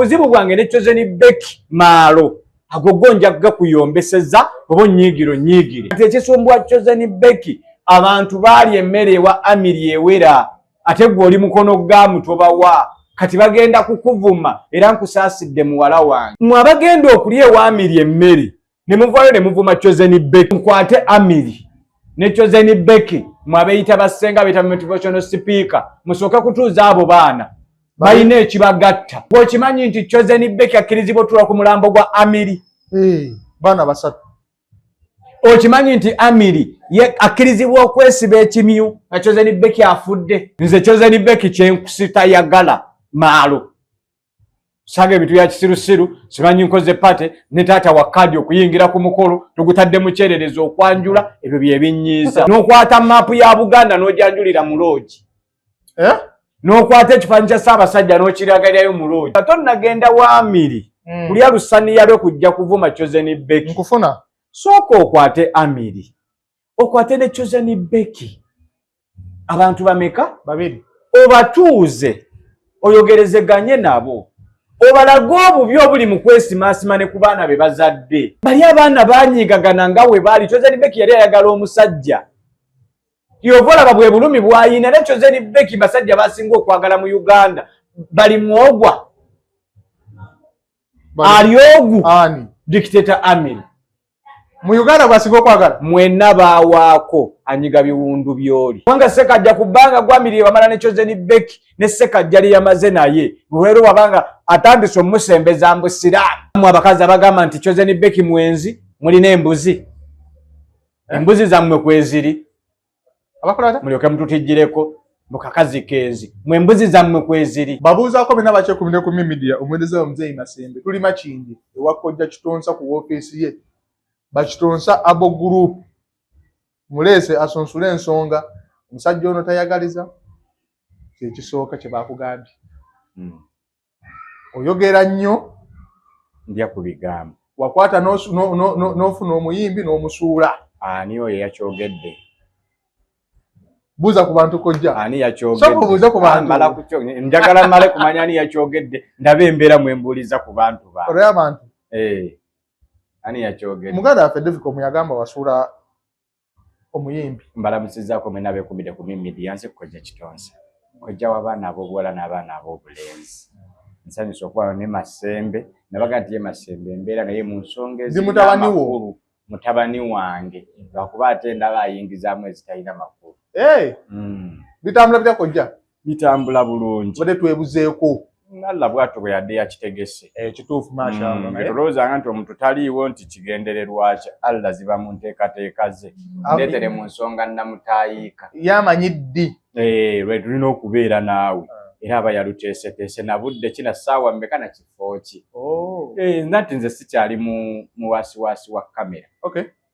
Obuzibu bwange ne Chosen Becky maalo ago go nja gakuyombeseza oba onnyiigire onnyiigire. Kati ekisumbwa Chosen Becky, abantu baali emmere ewa Amiri ewera, ate gwe oli mukono gaamu tobawa, kati bagenda kukuvuma. Era nkusaasidde muwala wange, mwe abagenda okulya ewa Amiri emmere ne muvaayo ne muvuma Chosen Becky. Nkwate Amiri ne Chosen Becky, mwe abeeyita bassenga, abeeyita motivational speaker, musooke kutuuza abo baana balina ekibagatta. Bw'okimanyi nti Chosen Becky akkirizibwa otuula ku mulambo gwa Amiri? Eh, baana basatu. Okimanyi nti Amiri ye akkirizibwa okwesiba ekimyu nga Chosen Becky afudde? Nze Chosen Becky kyenkusitayagala maalo sanga ebintu bya kisirusiru. Simanyi nkoze party ne taata wa kaadi okuyingira ku mukolo tugutadde mu kyererezo okwanjula, ebyo bye binyiiza. N'okwata maapu ya Buganda n'ojanjulira mu lodge. Eh? N'okwata ekifaananyi kya Ssaabasajja n'okiragalirayo mu lodge. Tonnagenda wa Amiri kulya lusaniya lwe kujja kuvuma Chosen Becky. Nkufuna. Sooka okwate Amiri, okwate ne Chosen Becky. Abantu bameka? Babiri. Obatuuze, oyogerezeganye nabo, obalage obubi obuli mu kwesimaasima ne ku baana be bazadde. Bali abaana banyiigagana nga we baali. Chosen Becky yali ayagala omusajja, yova olaba bwe bulumi bw'ayina. Ne Chosen Becky basajja basinga okwagala mu Uganda bali mwogwa ali ogu. Ani? Dictator Amiri. Mu Uganda gwasinga okwagala? Mwenna baawaako anyiga biwundu byoli, kubanga Sekajja ku bbanga gwamiri bamala ne Chosen Becky ne Sekajja lye yamaze naye leero wabanga atandise omusembeza mbu siraamu. Abakazi abagamba nti Chosen Becky mwenzi, mulina embuzi, embuzi zammwe kweziri. Abakola ata? Mulyoke mututijjireko mukakazi kenzi, mwe embuzi zammwe kweziri. Babuuzaako bena bakyekumire ku media. Omuweereza wa Muzeeyi Masembe, tuli Makindye ewa Kojja Kitonsa ku woofiisi ye Bakitonsa Abo Group. Muleese asunsule ensonga. Omusajja ono tayagaliza, kyekisooka kye bakugambye. Oyogera nnyo. Ndya ku bigambo. Wakwata n'ofuna omuyimbi n'omusuula. Ani oyo yakyogedde? Buuza ku bantu, kojja. Ani? Sooka obuuze ku bantu. Mala njagala mmale kumanya ani yakyogedde, ndabe embeera mwembuuliza ku bantu ba Olwo abantu. Eh, ani yakyogedde? Muganda waffe David yagamba wasuula omuyimbi. Mbalamusizaako mwena abeekumidde ku media. Nze Kojja Kitonsa, kojja w'abaana ab'obuwala n'abaana ab'obulenzi. Nsanyusa okuba ne Masembe. Nabaga nti ye Masembe embeera naye mu nsonga Ndi mutabani wo. amakulu. Mutabani wange, lwakuba ate ndaba ayingizaamu ezitalina makulu. Hey, bitambula bitya, kojja? Bitambula bulungi. Tubadde twebuzeeko. Allah bwatyo bwe yadde yakitegese. Eh, kituufu, mashallah. Tolowooza nti omuntu taliiwo nti kigendererwa ki Allah ziba mu nteekateeka ze. Ndeetere mu nsonga namutaayiika. Yamanyi ddi. Eh, lwe tulina okubeera naawe, era aba yaluteeseteese na budde ki na ssaawa mmeka na kifo ki. Oh. Eh, nati nze sikyali mu muwaasiwaasi wa kamera.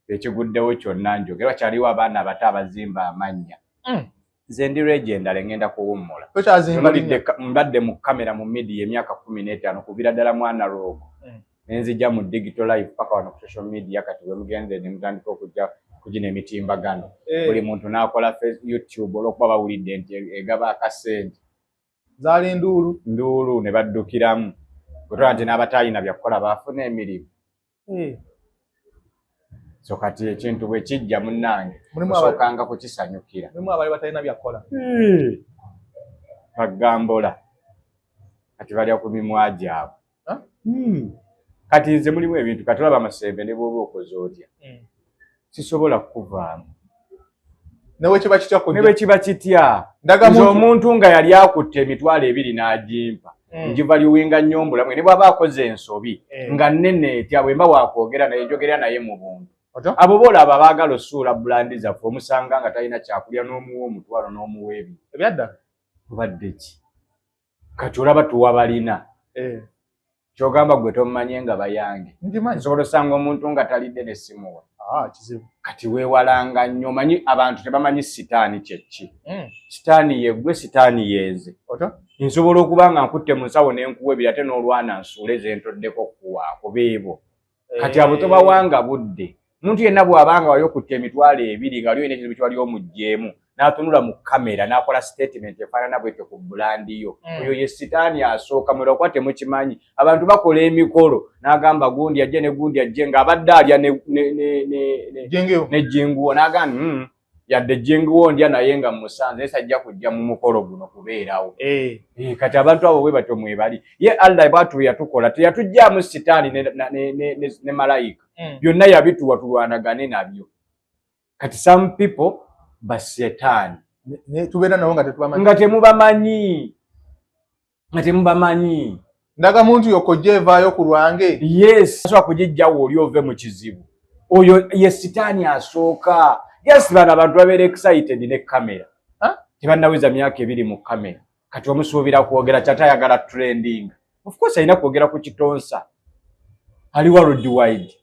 Ekiguddewo kyonna njogera. Wakyaliwo abaana abato abazimba amannya. Nze ndi legendary, ngenda kuwummula. Tokyazimba linnya. Mbadde mu kamera, mu media emyaka 15, kuviira ddala mwana lwogo nenzija mu digital life paka wano ku social media. Kati we mugenze ne mutandika okujja kugina emitimbagano, buli muntu n'akola YouTube olw'okuba bawulidde nti egaba akasente. Zaali nduulu. Nduulu ne baddukiramu, bwetwala nti n'abataalina byakukola baafuna emirimu. So kati ekintu bwe kijja, munnange, Mulimu osookanga kukisanyukira. Mulimu abali batalina byakukola. Bagambola kati balya ku mimwa gyabwe. Huh? Kati nze mulimu ebintu, kati olaba Masembe, ne bw'oba okoze otya, sisobola kukuvaamu. Ne kiba kitya, Ne kojja? bwe kiba kitya. Ndaga Nze muntu. omuntu nga yali akutte 20,000 n'agimpa, ngivaluinga nnyo mbulamu. Ne bw'aba akoze ensobi nga nnene etya, bwe mba wakwogera naye, njogera naye mu buntu. Otyo? Abo boolaba baagala osuula brand zaffe, omusanga nga talina kyakulya n'omuwa 500 n'omuwa 2. Ebyaddala. Tubadde ki? Kati olaba tuwa balina. Kyogamba gwe tomumanye nga bayange? Ngimanyi. Nsobola osanga omuntu nga talidde nesimuwa. Ah, kizibu. Kati weewalanga nnyo. Omanyi abantu tebamanyi sitaani kyeki. Sitaani yeggwe, sitaani yenze. Otyo? Nsobola okuba nga nkutte mu nsawo nenkuwa 2, ate n'olwana nsuule zentoddeko okukuwaako beebo. Kati abo tobawanga budde. Omuntu yenna bw'abanga wali okutta 20,000 nga wali olina ekizibu kyewali omugjeemu, N'atunula mu kamera n'akola statement efaanana bwetyo ku brand yo, oyo ye sitaani asooka. Mwerakuba temukimanyi, abantu bakola emikolo n'agamba gundi ajje ne gundi ajje, ng'abadde alya ne jinguwo, n'agamba yadde jinguwo ndya naye nga musanze, naye sajja kujja mu mukolo guno kubeerawo." Kati abantu abo bwe batyo mwebali. Ye Allah bwatu yatukola, teyatuggyaamu sitaani ne malayika. Byonna yabituwa tulwanagane nabyo. Kati some people basetaani. Tubeera nabo nga tetubamanyi. Nga temubamanyi, nga temubamanyi. Ndagamuntu yokojja evaayo ku lwange. Yes, asobola kugijjawo oli ove mu kizibu. Oyo ye sitaani asooka. Yes, bano abantu babeera excited ne kamera, tebannaweza myaka 2 mu kamera, kati omusuubira kwogera kyate ayagala trending. Of course alina kwogera ku Kitonsa ali world wide.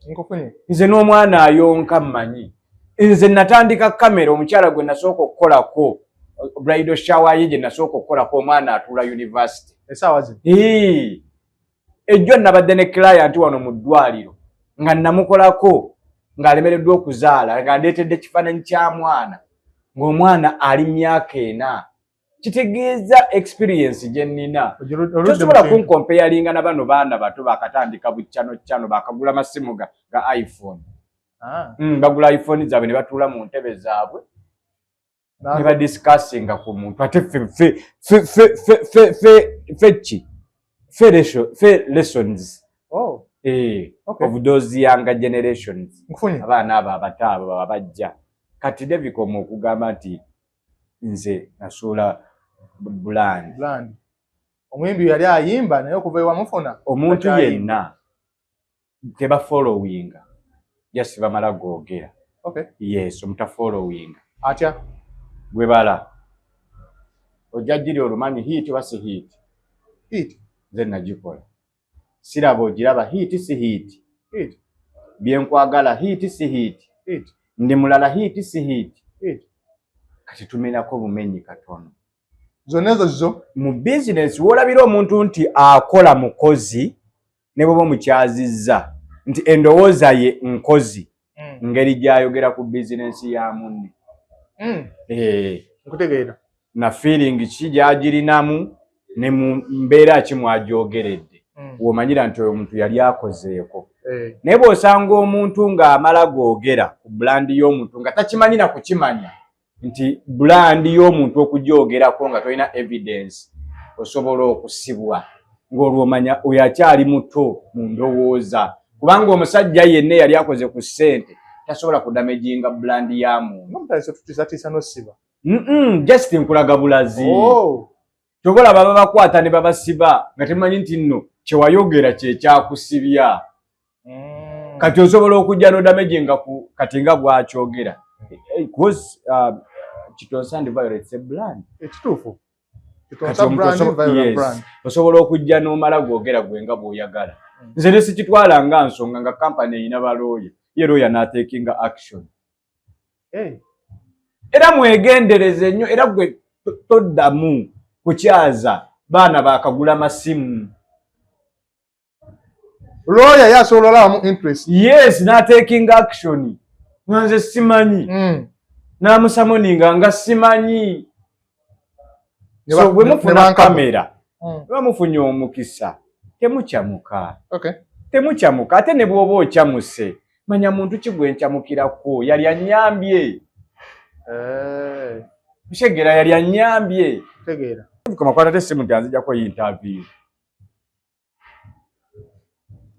Nze n'omwana ayonka mmanyi. Nze natandika kamera, omukyala gwe nasooka okukolako bridal shower ye gye nasooka okukolako, omwana atuula university. Essaawa zino? Ejjo nabadde ne client wano mu ddwaliro nga namukolako ng'alemereddwa okuzaala, nga ndeetedde ekifaananyi kya mwana ng'omwana ali myaka 4. Kitegeeza experience gye nnina, tosobola kuncomparinga na bano baana bato bakatandika bukyano kyano, bakagula masimu ga iPhone. Bagula iPhone zaabwe ne batuula mu ntebe zaabwe ne badiscussinga ku muntu. Ate ffe ki? Ffe lessons of those younger generations. Abaana abo abato abo baba bajja kati Davicom okugamba nti nze nasuula brand. Brand. Omuyimbi yali ayimba naye okuva ewamufuna Omuntu yenna tebafollowinga, just bamala googera. Yes, omutafollowinga. Atya? Gwe bala ojja giri olumanyi hit oba si hit. Hit. Nze nagikola, siraba ogiraba, hit si hit? Hit. Byenkwagala hit si hit? Hit. Ndi mulala hit si hit? Hit. Kati tumenako bumenyi katono. Zonna ezo zo. Mu bizinesi woolabira omuntu nti akola mukozi, ne bw'oba omukyazizza nti endowooza ye nkozi, ngeri gy'ayogera ku bizinensi ya munne. Nkutegeera. Na feeling ki gy'agirinamu ne mu mbeera ki mwagyogeredde, w'omanyira nti oyo omuntu yali akozeeko. Naye bw'osanga omuntu ng'amala googera ku brand y'omuntu nga takimanyi na kukimanya nti brand y'omuntu okugyogerako nga tolina evidence osobola okusibwa, ng'olwo omanya oyo akyali muto mu ndowooza, kubanga omusajja yenna eyali akoze ku ssente tasobola kudamaginga brand ya muntu. Nga mutandise tutiisatiisa n'osiba. Just nkulaga bulazi. Oh. Tobola baba bakwata ne babasiba nga temanyi nti nno kyewayogera kyekyakusibya. Kati osobola okujja n'odamaginga ku kati nga bwakyogera. Because Kitonsa and Violet is a brand. Ekituufu. Kati Kitonsa omuntu brand, Violet brand. Osobola okujja n'omala gwogera gwe nga bw'oyagala. Nze ne sikitwala nga nsonga, nga kampani erina balooya, ye looya n'atekinga action. Era mwegendereze nnyo, era gwe toddamu kukyaza baana bakagula masimu. Lawyer ye asobola olabamu interest. Yes, n'atekinga action nga nze simanyi. N'amusummoninga nga simanyi. Ne So bwe mufuna ne bankaba. kamera, bwe mufunye omukisa, temukyamuka. Temukyamuka. Ate ne bw'oba okyamuse, manya muntu ki gwe nkyamukirako, yali annyambye. Kushegera yali annyambye. Tegeera. Kamakwata te essimu nti anzijjako interview.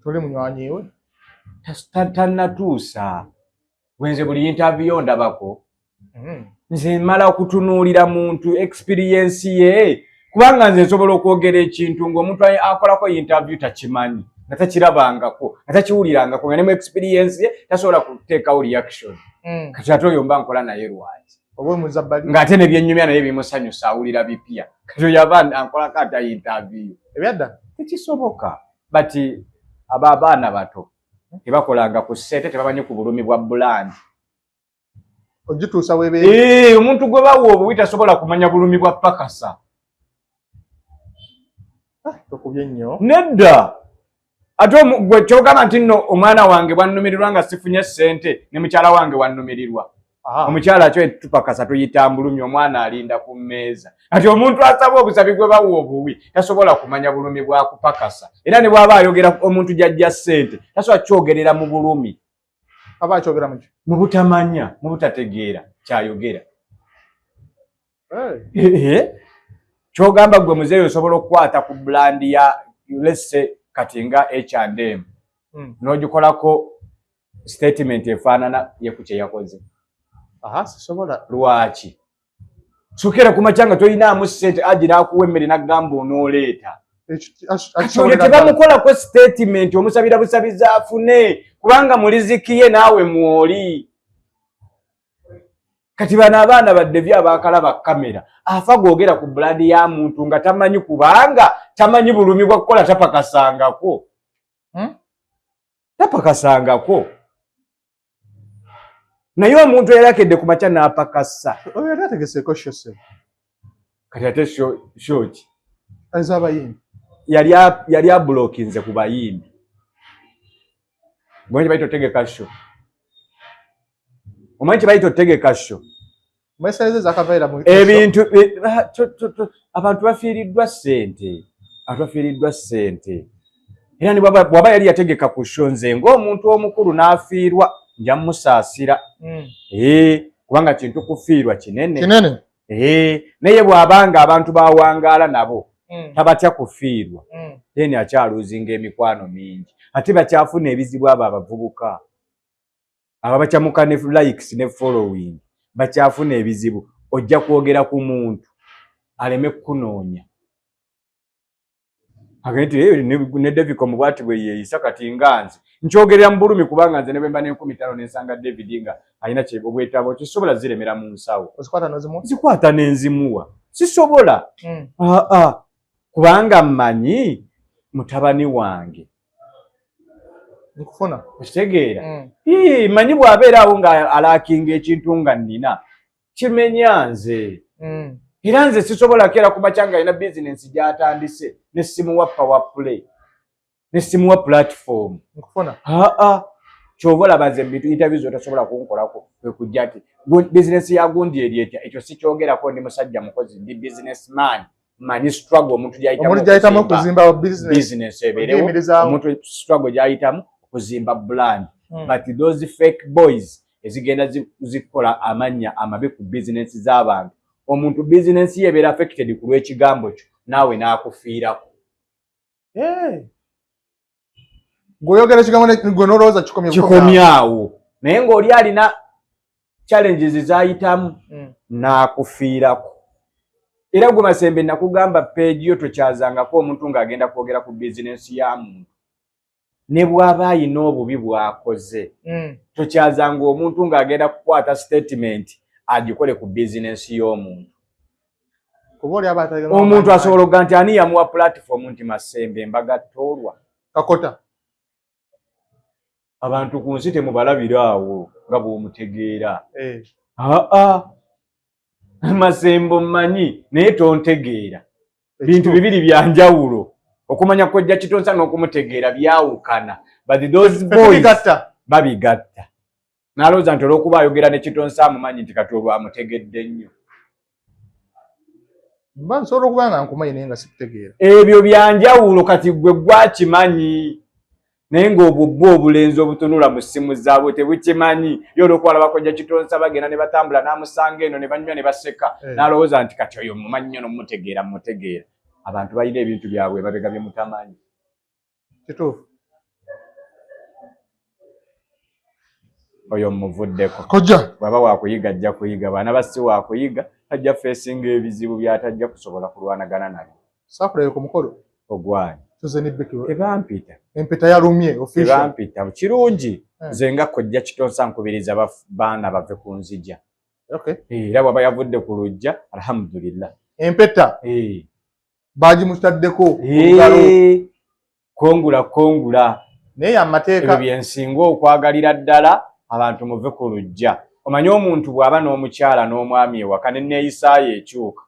Toli munywanyi we. Tannatuusa. Bwenze buli interview ndabako. Nze mmala kutunuulira muntu experience ye, kubanga nze nsobola okwogera ekintu ng'omuntu akolako interview takimanyi, nga takirabangako, nga takiwulirangako, nga ne mu experience ye tasobola kuteekawo reaction. Kati ate oyo mba nkola naye lwaki? Oba omuza bbali. Ng'ate ne byennyumya naye bimusanyusa, awulira bipya. Kati oyo aba ankolako ata interview? Ebyadda. Tekisoboka. But aba abaana bato tebakolanga ku ssente, tebamanyi ku bulumi bwa brand. Ogituusa webeera. Omuntu gwe bawa obuwi tasobola kumanya bulumi bwa pakasa. Ah, tokubye nnyo. Nedda. Ate gwe kyogamba nti nno omwana wange bwannumirirwa nga sifunye ssente, ne mukyala wange wannumirirwa. Omukyala kyo tupakasa tuyita mbulumi, omwana alinda ku mmeeza. Kati omuntu asaba obusabi gwe bawa obuwi tasobola kumanya bulumi bwa kupakasa, era ne bw'aba ayogera omuntu gy'ajja ssente tasobola kyogerera mu bulumi. Aba akyogera muki? Mu butamanya, mu butategeera kyayogera. Eh, kyogamba gwe muzeeyi osobola okukwata ku brand ya, let's say, kati nga H&M, n'ogikolako statement efaanana ye ku kye yakoze? Aha, sisobola. Lwaki sokera ku makya nga tolinaamu ssente, agira akuwa emmere n'agamba onooleeta? Kati oyo tebamukolako statement, omusabira busabizi afune, kubanga muliziki ye naawe mwoli. Kati bano abaana baddevi abakalaba kamera afa gwogera ku brand ya muntu nga tamanyi, kubanga tamanyi bulumi bwa kukola, tapakasangako. Tapakasangako, naye omuntu eyalakedde ku makya n'apakasa. Oyo yali ategeseeko show se. Kati ate show ki? Ez'abayimbi. Yali abulokinze ku bayimbi. Omanyi kyebayita otegeka show? Omanyi kyebayita otegeka show? Mwesereze zakavaira mu Ebintu abantu bafiiriddwa ssente, abantu bafiiriddwa ssente. Era ne bw'aba yali yategeka ku show, nze ng'omuntu omukulu n'afiirwa nja musaasira. Ee, kubanga kintu kufiirwa kinene. Kinene. Ee, naye bw'abanga abantu bawangaala nabo tabatya kufiirwa, then akyaluzinga emikwano mingi, ate bakyafuna ebizibu. Abo abavubuka aba bakyamuka ne likes ne following bakyafuna ebizibu. Ojja kwogera ku muntu aleme kukunoonya, agende nti, "Eh, ne David bwati bwe yeeyisa." Kati nga nze nkyogerera mu bulumi, kubanga nze ne bwe mba n'5,000 nensanga David nga alina kye obwetaago, kisobola ziremera mu nsawo. Ozikwata nozimuwa? Zikwata n'enzimuwa, sisobola. Aa, kubanga mmanyi mutabani wange. Nkufuna. Okitegeera? Ii, mmanyi bw'abeera awo nga alaakinga ekintu nga nnina kimenya nze. Era nze sisobola keera ku makya nga alina bizinensi gy'atandise ne simuwa power play, ne simuwa platform. Nkufuna. Aa, kyova olaba nze bintu interviews otasobola kunkolako kwe kujja nti bizinensi ya gundi eri etya. Ekyo sikyogerako. Ndi musajja mukozi, ndi businessman, manyi struggle omuntu gy'ayitamu. Omuntu gyayitamu okuzimba okuzimba business. Business ebeerewo. Okuyimirizaawo. Omuntu struggle gy'ayitamu okuzimba brand. But those fake boys ezigenda zikola amannya amabi ku bizinensi z'abantu, omuntu bizinensi ye ebeera affected ku lw'ekigambo kyo, naawe n'akufiirako. Hey. Gweoyogera ekigambo gwe n'olowooza kikomye. Kikomyawo, naye ng'oli alina challenges z'ayitamu n'akufiirako. Era gwe Masembe nakugamba, page yo tokyazangako omuntu ng'agenda kwogera ku bizinensi ya muntu, ne bw'aba ayina obubi bw'akoze. Tokyazanga omuntu ng'agenda kukwata statement agikole ku bizinensi y'omuntu. Kuba oli aba atagenda. Omuntu asobola okuga nti ani yamuwa platform, nti Masembe mbagatta Kakota. Abantu ku nsi temubalabira awo nga bw'omutegeera. Eh. Aa, Masembo mmanyi, naye tontegeera. Bintu bibiri bya njawulo. Okumanya kojja Kitonsa n'okumutegeera byawukana, but those boys Tetubigatta. Babigatta, n'alowooza nti olw'okuba ayogera ne Kitonsa amumanyi, nti kati olwo amutegedde nnyo. Mba nsobola okuba nga nkumanyi naye nga sikutegeera. Ebyo byanjawulo. Kati gwe gwakimanyi, naye ng'obwo bwo obulenzi obutunula mu ssimu zaabwe tebukimanyi. Ye olwokuba alaba kojja Kitonsa bagenda ne batambula n'amusanga eno ne banywa ne baseka, n'alowooza nti kati oyo mumanyi nnyo n'omutegeera mumutegeera. Abantu balina ebintu byabwe emabega bye mutamanyi. Kituufu. Oyo muvuddeko. Kojja. Bw'aba wakuyiga ajja kuyiga, bw'anaba si wakuyiga ajja feesinga ebizibu by'atajja kusobola kulwanagana nabyo. Saakulayo ku mukolo. Ogwanyi? Chosen Becky. Tebampita. Empeta yalumye official. Tebampita, kirungi. Eh. Nze nga kojja Kitonsa nkubiriza baana bave ku nzija. Okay. Era bw'aba yavudde ku lujja, alhamdulillah. Empeta bagimutaddeko Eh. olugalo. Kongula kongula. Naye amateeka. Ebyo byensinga okwagalira ddala, abantu muve ku lujja. Omanye omuntu bw'aba n'omukyala n'omwami ewaka neneeyisaayo ekyuka.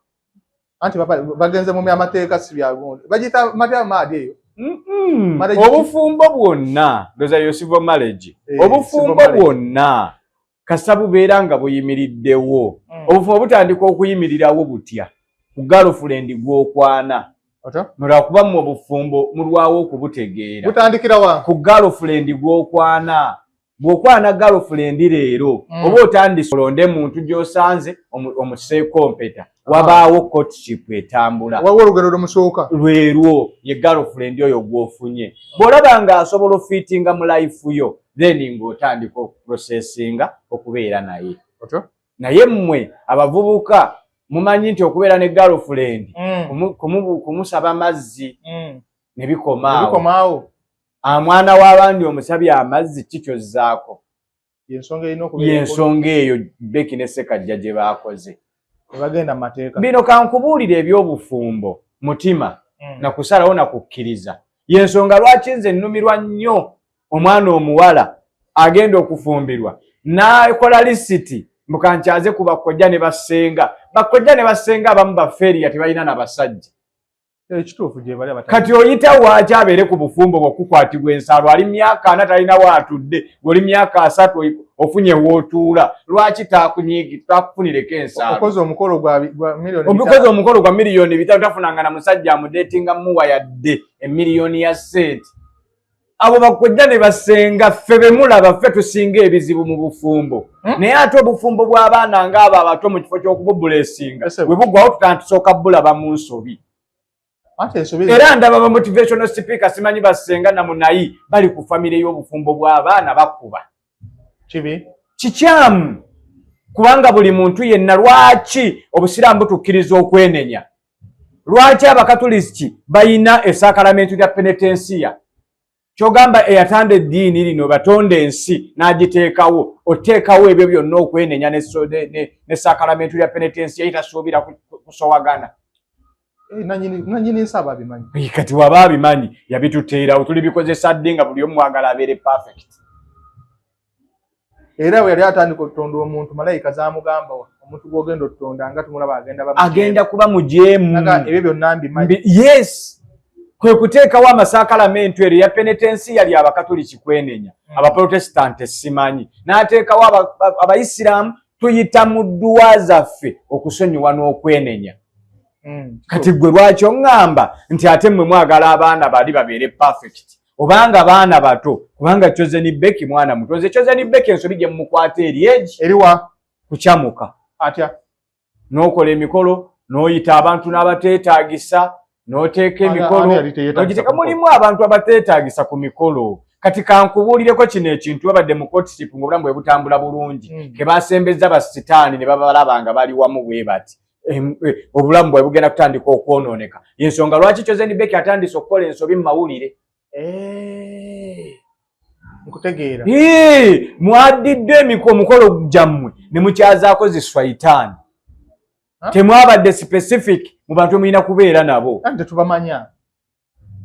Anti bagenze mu byamateeka, si bya gundi, bagiyita matya maadi eyo. Obufumbo bwonna, ndoza yo civil marriage. Eh, obufumbo civil marriage. Bwonna. Kasita bubeera nga buyimiriddewo. Obufumbo butandika okuyimirirawo butya? Ku girlfriend gw'okwana. Lwakuba mmwe obufumbo mulwawo okubutegeera. Butandikira wa? Ku girlfriend gw'okwana. Bw'okwana girlfriend leero, oba otandise olonde muntu gy'osanze omuseeko mpeta. Wabaawo courtship etambula. Waliwo olugendo lwemusooka. Lwerwo ye girlfriend oyo gw'ofunye. Bw'olaba ng'asobola ofiitinga mu life yo, then ng'otandika okuprocessinga okubeera naye. Naye mmwe abavubuka mumanyi nti okubeera ne girlfriend kumusaba mazzi ne bikomaawo. Bikomaawo. Omwana w'abandi omusabye amazzi, kikyozzaako. Yensonga erina okubeera. Yensonga eyo Becky ne Sekajja gye baakoze. Nebagenda mu mateeka. Bino kankubuulire, eby'obufumbo mutima nakusalawo nakukkiriza. Yensonga lwaki nze nnumirwa nnyo omwana omuwala agenda okufumbirwa n'akola lisiti mukankyaze ku bakojja ne bassenga. Bakojja ne bassenga abamu bafeeriya, tebalina na basajja. Ekituufu gye bali. Kati oyita waaki abeere ku bufumbo bw'okukwatibwa ensalo? Ali myaka 40 talina waatudde, ng'oli myaka 30 ofunye w'otuula. Lwaki takunyiigi takufunireko ensalo? Okoze omukolo gwa miliyoni. Omukozi omukolo gwa miliyoni 500, tafunanga na musajja amudeetinga muwa yadde emiliyoni ya sente. Abo bakojja ne basenga ffe bemulaba ffe tusinga ebizibu mu bufumbo. Naye ate obufumbo bw'abaana ng'abo abato, mu kifo ky'okububulesinga, Ese- bwe bugwawo tutantusooka bulaba mu nsobi. Ate ensobi. Era ndaba ba motivational speaker, simanyi basenga namunayi, bali ku famire y'obufumbo bw'abaana bakuba. Kibi. Kikyamu, kubanga buli muntu yenna, lwaki obusiraamu butukkiriza okwenenya? Lwaki abakatulisiki bayina esaakalamentu lya penetensiya? Kyogamba eyatanda eddiini lino, batonda ensi n'agiteekawo, oteekawo ebyo byonna okwenenya ne saakalamentu lya penetensiya, ye tasuubira kusowagana. Eh, nanyini nsi aba abimanyi. Eh, kati waba abimanyi, yabituteerawo, tulibikozesa ddi nga buli omu mwagala abeere perfect? Era bwe yali atandika okutonda omuntu, malayika zamugamba, omuntu gw'ogenda okutonda nga tumulaba agenda ba agenda kuba mujeemu. Naga, ebyo byonna mbimanyi. Yes, kwe kuteekawo amasaakalamentu eryo ya penetensiya lya abakatuliki kwenenya, abaprotestante simanyi, n'ateekawo abayisiraamu tuyita mu dduwa zaffe okusonyiwa n'okwenenya. Kati gwe lwaki oŋŋamba nti ate mmwe mwagala abaana bali babeere perfect, obanga baana bato? Kubanga Chosen Becky mwana muto. Nze Chosen Becky ensobi gye mumukwata eri egi. Eriwa? Kukyamuka. Atya? N'okola emikolo n'oyita abantu n'abateetaagisa, n'oteeka emikolo Ani yali teyeetagisa n'ogiteeka ku mukolo? Mulimu abantu abateetaagisa ku mikolo. Kati kankubuulireko kino ekintu, babadde mu courtship ng'obulamu bwe butambula bulungi, ke basembeza basitaani ne babalaba nga bali wamu bwe bati, obulamu bwe bugenda kutandika okwonooneka. Yensonga lwaki Chosen Becky atandise okukola ensobi mu mawulire. Eh, nkutegeera. Hii, mwadidde omukolo gyammwe ne mukyazaako ziswaitaani. Huh? Temwabadde specific mu bantu emulina kubeera nabo. Anti tetubamanya,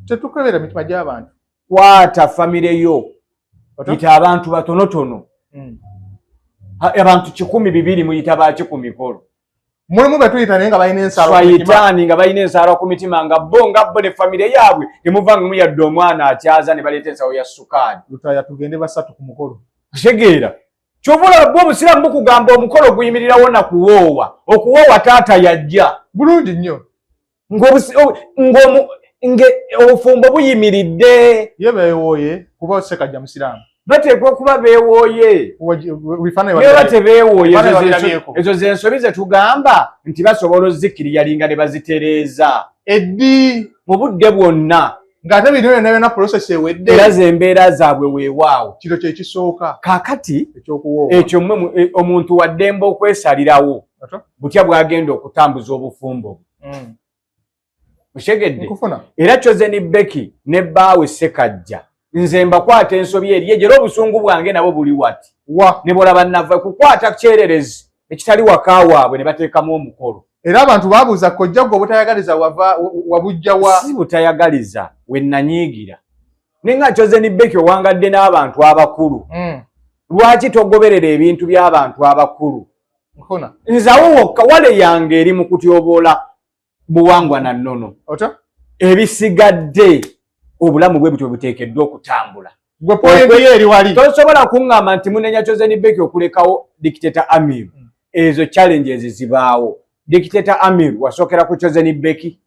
tetukebera mitima gy'abantu. Kwata famire yo, Oto? yita abantu batonotono. Abantu 1,200 muyita baki ku mikolo? Mulimu betuyita naye nga balina ensalo ku mitima. Swaitaani nga balina ensalo ku mitima, nga bo ne famire yaabwe temuvanga muyadde omwana akyaza ne baleeta ensawo ya sukaali. Lutaya tugende basatu ku mukolo. Kitegeera, kyova olaba bwe obusiraamu bukugamba omukolo guyimirirawo na kuwoowa, okuwoowa taata yajja. Bulungi nnyo. Ng'obufumbo buyimiridde. Ye beewooye kuba Sekajja musiraamu. Bateekwa okuba beewooye. Bifaananyi. Naye tebeewooye. Bifaananyi babirabyeko. Ezo zensobi ze tugamba nti basobola ozikiriyalinga ne bazitereeza eddi mu budde bwonna. Ng'ate bino byonna byonna process ewedde. Era zembeera zaabwe weewaawo. Kino kyekisooka. Kaakati ekyokuwoowa. Ekyo mmwe omuntu waddembe okwesalirawo Otyo? butya bw'agenda okutambuza obufumbo bwe. Okitegedde? Nkufuna. Era Chosen Becky ne bbaawe Sekajja, nze mbakwata ensobi eri egyo, era obusungu bwange nabo buli wati. Wa? Ne bolaba nava kukwata kyererezi ekitali waka waabwe ne bateekamu omukolo. Era abantu babuuza, kojja gwe obutayagaliza wava wabujja wa? Si butayagaliza, we nanyiigira naye nga Chosen Becky owangadde n'abantu abakulu, lwaki togoberera ebintu by'abantu abakulu? Nkufuna. Nze awo wokka wale yange eri mu kutyoboola buwangwa na nnono. Otyo? Ebisigadde obulamu bwe butyo buteekeddwa okutambula. Gwe point ye eri wali. Tosobola kuŋŋamba nti munenya Chosen Becky okulekawo Dictator Amir. Ezo challenges zibaawo. Dictator Amir wasookera ku Chosen Becky.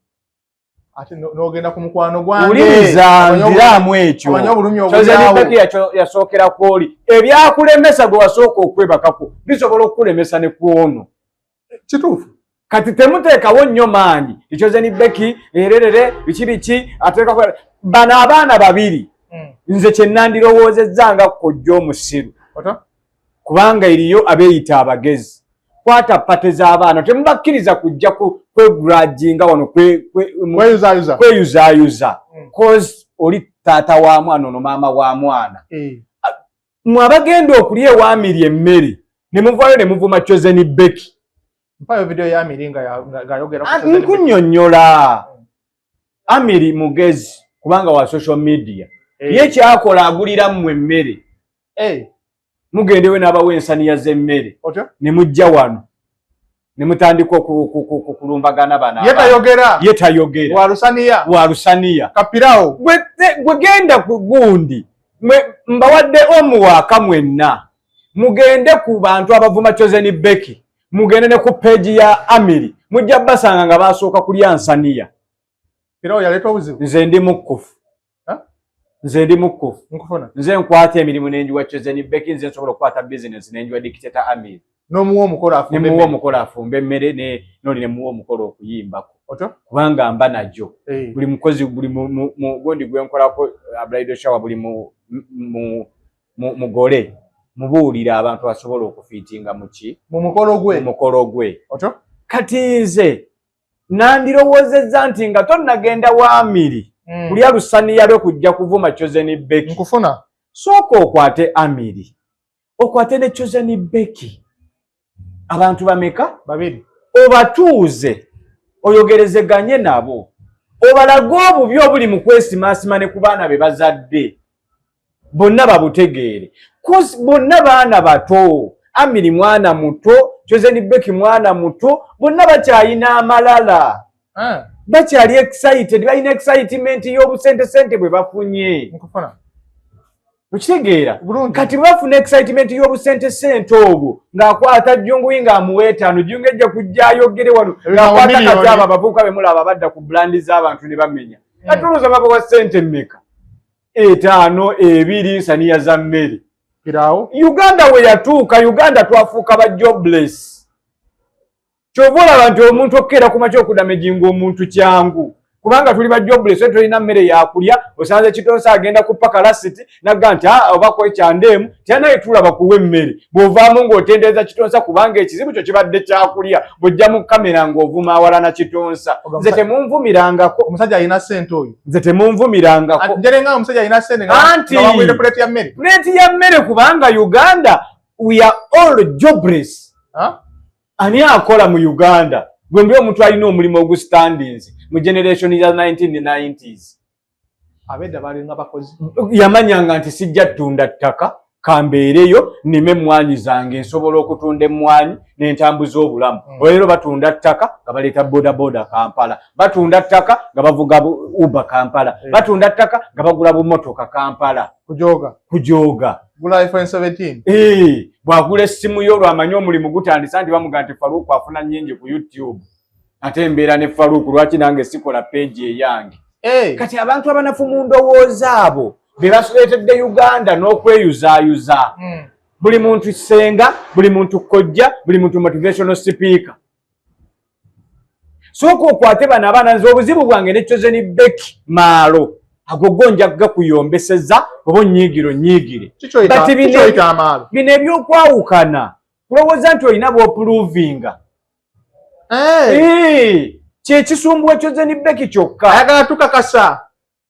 Ate n'ogenda ku mukwano gwange. Wuliriza nziraamu ekyo. Omanyi obulumi Chosen obulyawo. Becky yasookera ku oli. Ebyakulemesa gwe wasooka okwebakako bisobola okukulemesa ne ku ono. Kituufu. Kati temuteekawo nnyo maanyi. Chosen Becky ererere biki biki ateekako bano abaana babiri. Nze kye nandirowoozezza nga kojja omusiru. Ota? Kubanga eriyo abeeyita abagezi. Kwata party z'abaana temubakkiriza kujja kwegrudginga wano Kweyuzaayuza. Kweyuzaayuza. Cause oli taata wa mwana, ono maama wa mwana. Mwe abagenda okulya ewaamiri emmere ne muvaayo ne muvuma Chosen Becky. Mpayo video ya Amiri nga ng'ayogera ku Chosen Becky. Nkunnyonnyola. Amiri mugezi kubanga wa social media. Ye kyakola agulira mmwe emmere. Mugendewe n'abawa ensaniya z'emmere. Otyo? Ne mujja wano ne mutandika okulumbagana bano Ye abaana. tayogera. Ye tayogera. Wa lusaniya. Wa lusaniya. Kapirawo. Gwe genda ku gundi. Mwe mbawadde omuwaaka mwenna. Mugende ku bantu abavuma Chosen Becky. Mugende ne ku page ya Amiri. Mujja basanga nga basooka kulya nsaniya. Pirawo yaleeta obuzibu. Nze ndi mukkufu. Ha? Nze ndi mukkufu. Nkufuna. Nze nkwata emirimu n'enjiwa Chosen Becky, nze nsobola okukwata business n'enjiwa Dictator Amiri. N'omuwa omukolo afumbe Ne muwa emmere. omukolo afumbe emmere n'oli ne muwa omukolo okuyimbako. Otyo? Kubanga mba nagyo. Buli mukozi, buli mu gundi gwe nkolako, bridal shower, buli mugole mubuulira abantu asobola okufiitinga mu ki? Mu mukolo gwe. Mu mukolo gwe. Otyo? Kati nze nandirowoozezza nti nga tonnagenda wa Amiri kulya lusaniya lwe kujja kuvuma Chosen Becky. Nkufuna. Sooka okwate Amiri, okwate ne Chosen Becky. Abantu bameka? Babiri. Obatuuze, oyogerezeganye nabo, obalage obubi obuli mu kwesimaasima ne ku baana be bazadde bonna babutegeere. 'Cause bonna baana bato. Amiri mwana muto, Chosen Becky mwana muto, bonna bakyayina amalala. Bakyali excited, balina excitement y'obusente sente bwe bafunye. Nkufuna. Okitegeera? Bulungi. Kati bafuna excitement y'obusente sente obwo, ng'akwata Junguyi ng'amuwa 5, Jungu ejja kujja ayogere wano, Ebyo ng'akwata miliyoni. kati abo abavubuka be mulaba badda ku brand z'abantu ne bamenya. Kati olowooza babawa ssente mmeka? 5, 2, nsaniya za mmere. Pirawo. Uganda we yatuuka, Uganda twafuuka ba jobless. Kyova olaba nti omuntu okukeera ku makya okudamaginga omuntu kyangu, kubanga tuli ba jobless, so tolina mmere yakulya. Osanze Kitonsa agenda ku paka lasiti nagga nti oba kwekyandeemu tyanaye tulaba kuwa emmere. Bw'ovaamu ng'otendereza Kitonsa kubanga ekizibu kyo kibadde kyakulya, bw'ojja mu kamera ng'ovuma awalana Kitonsa. Nze temunvumirangako. Omusajja alina ssente oyo. Nze temunvumirangako. Njerenga omusajja alina ssente nga Anti nga bamuwire plate ya mmere. Plate ya mmere, kubanga Uganda we are all jobless. Ha? Ani akola mu Uganda? Gwe mbi omuntu alina omulimu ogustandinze mu generation ya 1990s. Abedda balinga bakozi. Yamanyanga nti sijja ttunda ttaka, kambeereyo nnime emmwanyi zange, nsobola okutunda emmwanyi n'entambuza obulamu. Olwaleero batunda ttaka nga baleeta bodaboda Kampala, batunda ttaka nga bavuga Uber Kampala, batunda ttaka nga bagula bumotoka Kampala. Kujoga. Kujoga. Gula iPhone 17. Bw'agula essimu yo olwamanyi omulimu gutandisa nti bamuga nti Faruku afuna nnyingi ku YouTube, ate embeera ne Faruku, lwaki nange sikola page eyange? Kati abantu abanafu mu ndowooza abo be basuleetedde Uganda n'okweyuzaayuza. Buli muntu ssenga, buli muntu kojja, buli muntu motivational speaker. Sooka okwate bano abaana. Nze obuzibu bwange ne Chosen Becky maalo ago go nja gakuyombeseza oba onyiigire onyiigire. But Kikyoyita amaalo? Bino ebyokwawukana kulowooza nti olina bw'oprovinga. Kyekisumbuwa Chosen Becky kyokka. Ayagala tukakasa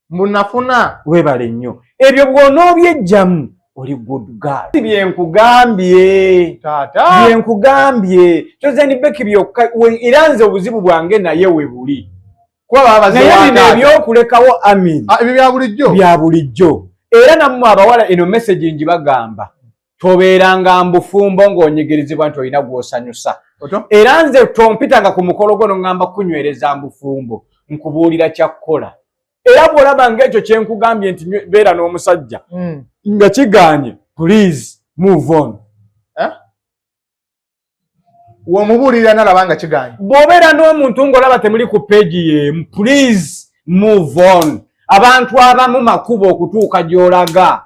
munafuna. Weebale nnyo. Ebyo bw'onoobyejjamu oli good girl. Byenkugambye. Taata. Byenkugambye, Chosen Becky byokka era nze obuzibu bwange naye we buli. Kuba baba baze Naye wa bino taata. ebyokulekawo Amiri Ah, ebyo bya bulijjo. Bya bulijjo. Era nammwe abawala eno message ngibagamba, tobeeranga mbufumbo ng'onyigirizibwa nti olina gw'osanyusa. Otyo? Era nze tompitanga ku mukolo gwo noŋŋamba kunywereza mbufumbo, nkubuulira kyakkola. Era bw'olaba ng'ekyo kye nkugambye nti beera n'omusajja nga kiganye, please move on. Eh? Womubuulirira nalaba nga kiganye. Bw'obeera n'omuntu ng'olaba temuli ku page y'emu, please move on. Abantu abamu makubo okutuuka gy'olaga.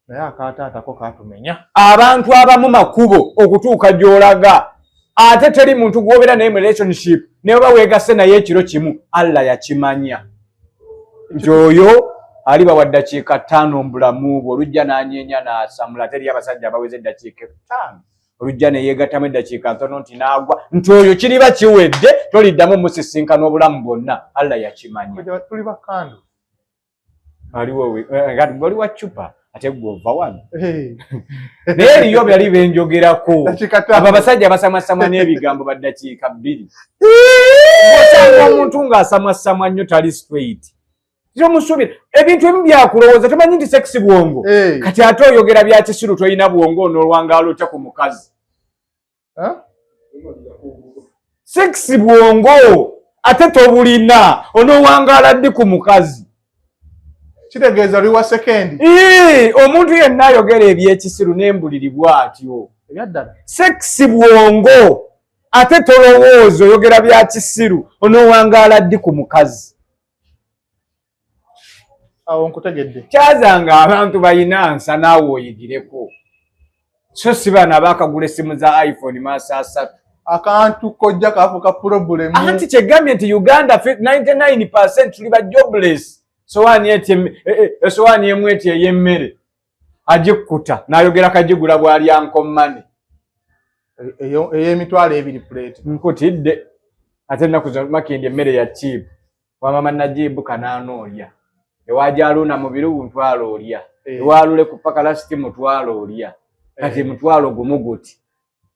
Naye akataatako katumenya. Abantu abamu makubo okutuuka gy'olaga. Ate teri muntu gw'obeera naye mu relationship naye oba weegase naye ekiro kimu, Allah yakimanya nti oyo aliba wa ddakiika 5 mu bulamu bwe. Olujja n'anyeenya n'asamula. Teri abasajja abaweza eddakiika 5, olujja ne yeegattamu eddakiika ntono nti n'agwa, nti oyo kiriba kiwedde, toliddamu musisinkana obulamu bwonna. Allah yakimanya. Tuli bakando. Aliwo oli wa ccupa, ate gwe ova wano. Naye eriyo byali benjogerako, abo abasajja basamwasamwa n'ebigambo ba ddakiika 2. Osanga omuntu ng'asamwasamwa nnyo, tali straight, tomusuubira ebintu ebimu byakulowooza. Tomanyi nti sex bwongo? Kati ate oyogera bya kisiru, tolina bwongo, onoolwangaala otya ku mukazi? Sex bwongo, ate tobulina, onowangaala ddi ku mukazi? Kitegeeza oli wa second. Omuntu yenna ayogera ebyekisiru n'embuliri bw'atyo. Ebyaddala. Sex bwongo, ate tolowooza, oyogera bya kisiru, onowangaala ddi ku mukazi? Awo nkutegedde. Kyazanga abantu balina nsa, naawe oyigireko, so si bano abaakagula essimu za iPhone maaso 3. Akantu kojja kafuuka problem. Anti kyegambye nti Uganda 99% tuli ba jobless. Sowaani eti esowaani emu eti ey'emmere agikkuta n'ayogera kagigula bw'alya nkommane. Ey'emitwalo 2 plate. Nkutidde, ate ennaku zino Makindi emmere ya cheap. Wamama Najibu 800 olya, ewajaluuna mu biru 1000 olya, ewalule ku pakalasiti 1000 olya. Kati 10,000 guti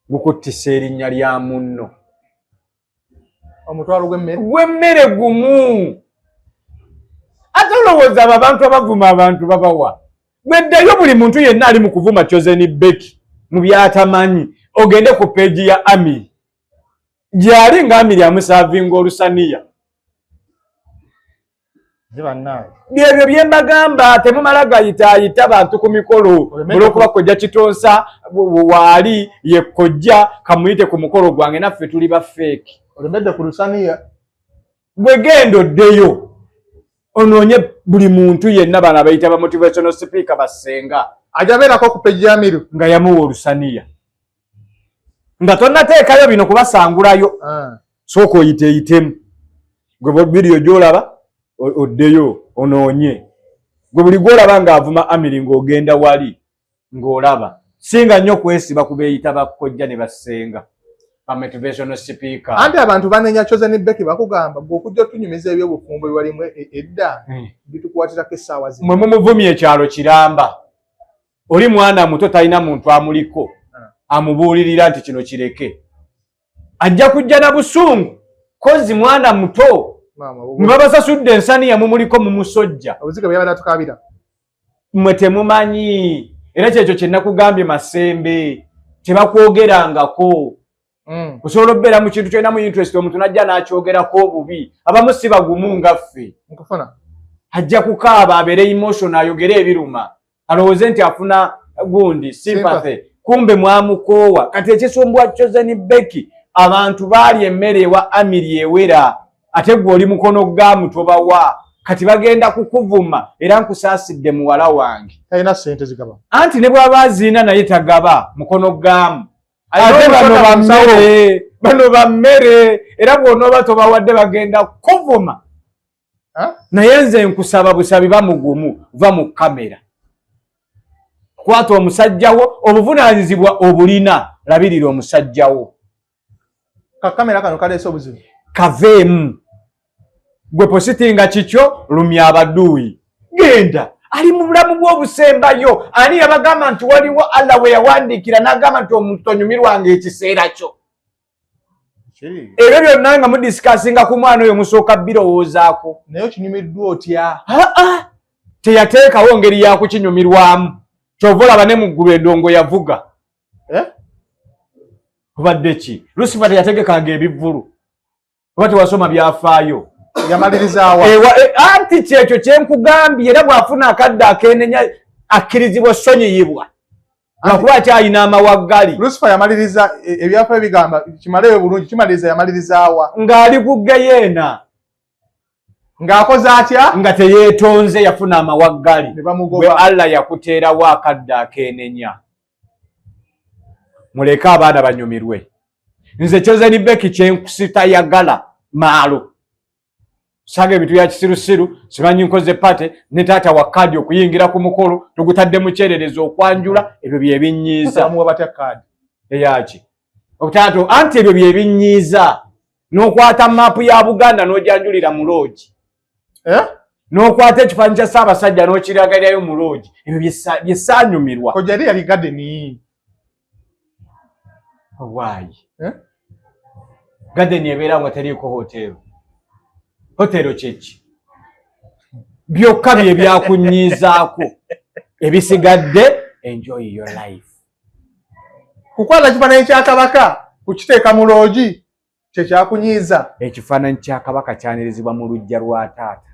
gukuttisa erinnya lya munno. Omutwalo gw'emmere. Gw'emmere gumu. Ate olowooza abo abantu abavuma abantu babawa gweddayo? Buli muntu yenna ali mu kuvuma Chosen Becky mu byatamanyi, ogende ku page ya Amiri gyali nga Amiri amuservinga olusaniya. Nze bannange. Byebyo bye mbagamba, temumala gayitaayita bantu ku mikolo. Olwokuba kojja Kitonsa waali, ye kojja kamuyite ku mukolo gwange, naffe tuli ba fake. Olemedde ku lusaniya. Gwe genda oddeyo onoonye buli muntu yenna, bano abayita ba motivational speaker, basenga. Ajja beerako ku page ya Miru. Nga yamuwa olusaniya nga tonnateekayo bino kubasangulayo. Sooka oyiteeyitemu gwe vidiyo gy'olaba, oddeyo onoonye gwe buli gw'olaba ng'avuma Amiri, ng'ogenda wali ng'olaba. Singa nnyo kwesiba ku beeyita bakkojja ne bassenga ba motivational speaker. Anti abantu banenya Chosen Becky, bakugamba gwe okujja otunyumiza ebyobufumbo byewalimu edda bitukwatirako essaawa zino. Mwe mumuvumye ekyalo kiramba. Oli mwana muto, talina muntu amuliko amubuulirira nti kino kireke. Ajja kujja na busungu kozi mwana muto. Maama, mwe babasasudde ensaniya, mumuliko mumusojja. Obuziga bwe yabadde atukabira. Mmwe temumanyi, era kyekyo kye nakugambye, Masembe, tebakwogerangako. Osobola okubeera mu kintu kyolinamu interest, omuntu najja n'akyogerako obubi. Abamu si bagumu nga ffe. Nkufuna. Ajja kukaaba, abeere emotion, ayogere ebiruma, alowooze nti afuna gundi sympathy, kumbe mwamukoowa. Kati ekisumbwa Chosen Becky, abantu baali emmere ewa Amiri ewera, ate gwe oli mukono gaamu tobawa. Kati bagenda kukuvuma, era nkusaasidde muwala wange. Talina ssente zigaba. Anti ne bw'aba aziina naye tagaba, mukono gaamu. Alina Ate bano omusota mu nsawo. Bammere, bano bammere, era bw'onooba tobawadde bagenda kukuvuma. Naye nze nkusaba busabi, bamugumu, va mu kamera, kwata omusajja wo, obuvunaanyizibwa obulina, labirira omusajja wo. Kakamera kano kaleese obuzibu. Kaveemu gwe, positinga kikyo, lumya abaduuyi, genda. Ali mu bulamu bw'obusembayo. Ani yabagamba nti waliwo Allah we yawandiikira n'agamba nti omuntu tonyumirwanga ekiseera kyo? Ebyo byonna nga mudiscussinga ku mwana oyo, musooka birowoozaako. Naye okinyumiddwa otya? Aa, teyateekawo ngeri yakukinyumirwamu. Kyova olaba ne mu ggulu endongo yavuga. Eh? Obadde ki? Lusifa teyategekanga ebivvulu? Oba tewasoma byafaayo? Yamalirizawa? Anti kyekyo kyenkugambye, era bw'afuna akadde akenenya akkirizibwa osonyiyibwa lwakuba akyalina amawaggali. Lucifer yamaliriza, ebyafa bigamba kimaleyo bulungi, kimaliriza yamalirizawa? Ng'ali ku geyeena. Ng'akoze atya? Nga teyeetonze, yafuna amawaggali. Ne Bwe bamugoba. Allah yakuteerawo akadde akenenya. Muleke abaana banyumirwe. Nze Chosen Becky kyenkusitayagala maalo sanga ebintu bya kisirusiru, simanyi nkoze party ne taata wa kaadi okuyingira ku mukolo tugutadde mu kyererezo okwanjula, ebyo byebinyiiza. Bamuwa batya kaadi? Eyaki okutaata? Anti ebyo byebinyiiza, n'okwata maapu ya Buganda n'ojanjulira mu lodge. Eh? N'okwata ekifaananyi kya Ssaabasajja n'okiragalirayo mu lodge, ebyo byesaanyumirwa. Kojja eri yali garden. Waayi. Eh? Garden ebeera nga teriiko hotero. Hotero kyeki? Byokka bye byakunyiizaako, ebisigadde enjoy your life. Kukwata kifaananyi kya Kabaka kukiteeka mu lodge kyekyakunyiiza? Ekifaananyi kya Kabaka kyanirizibwa mu luggya lwa taata.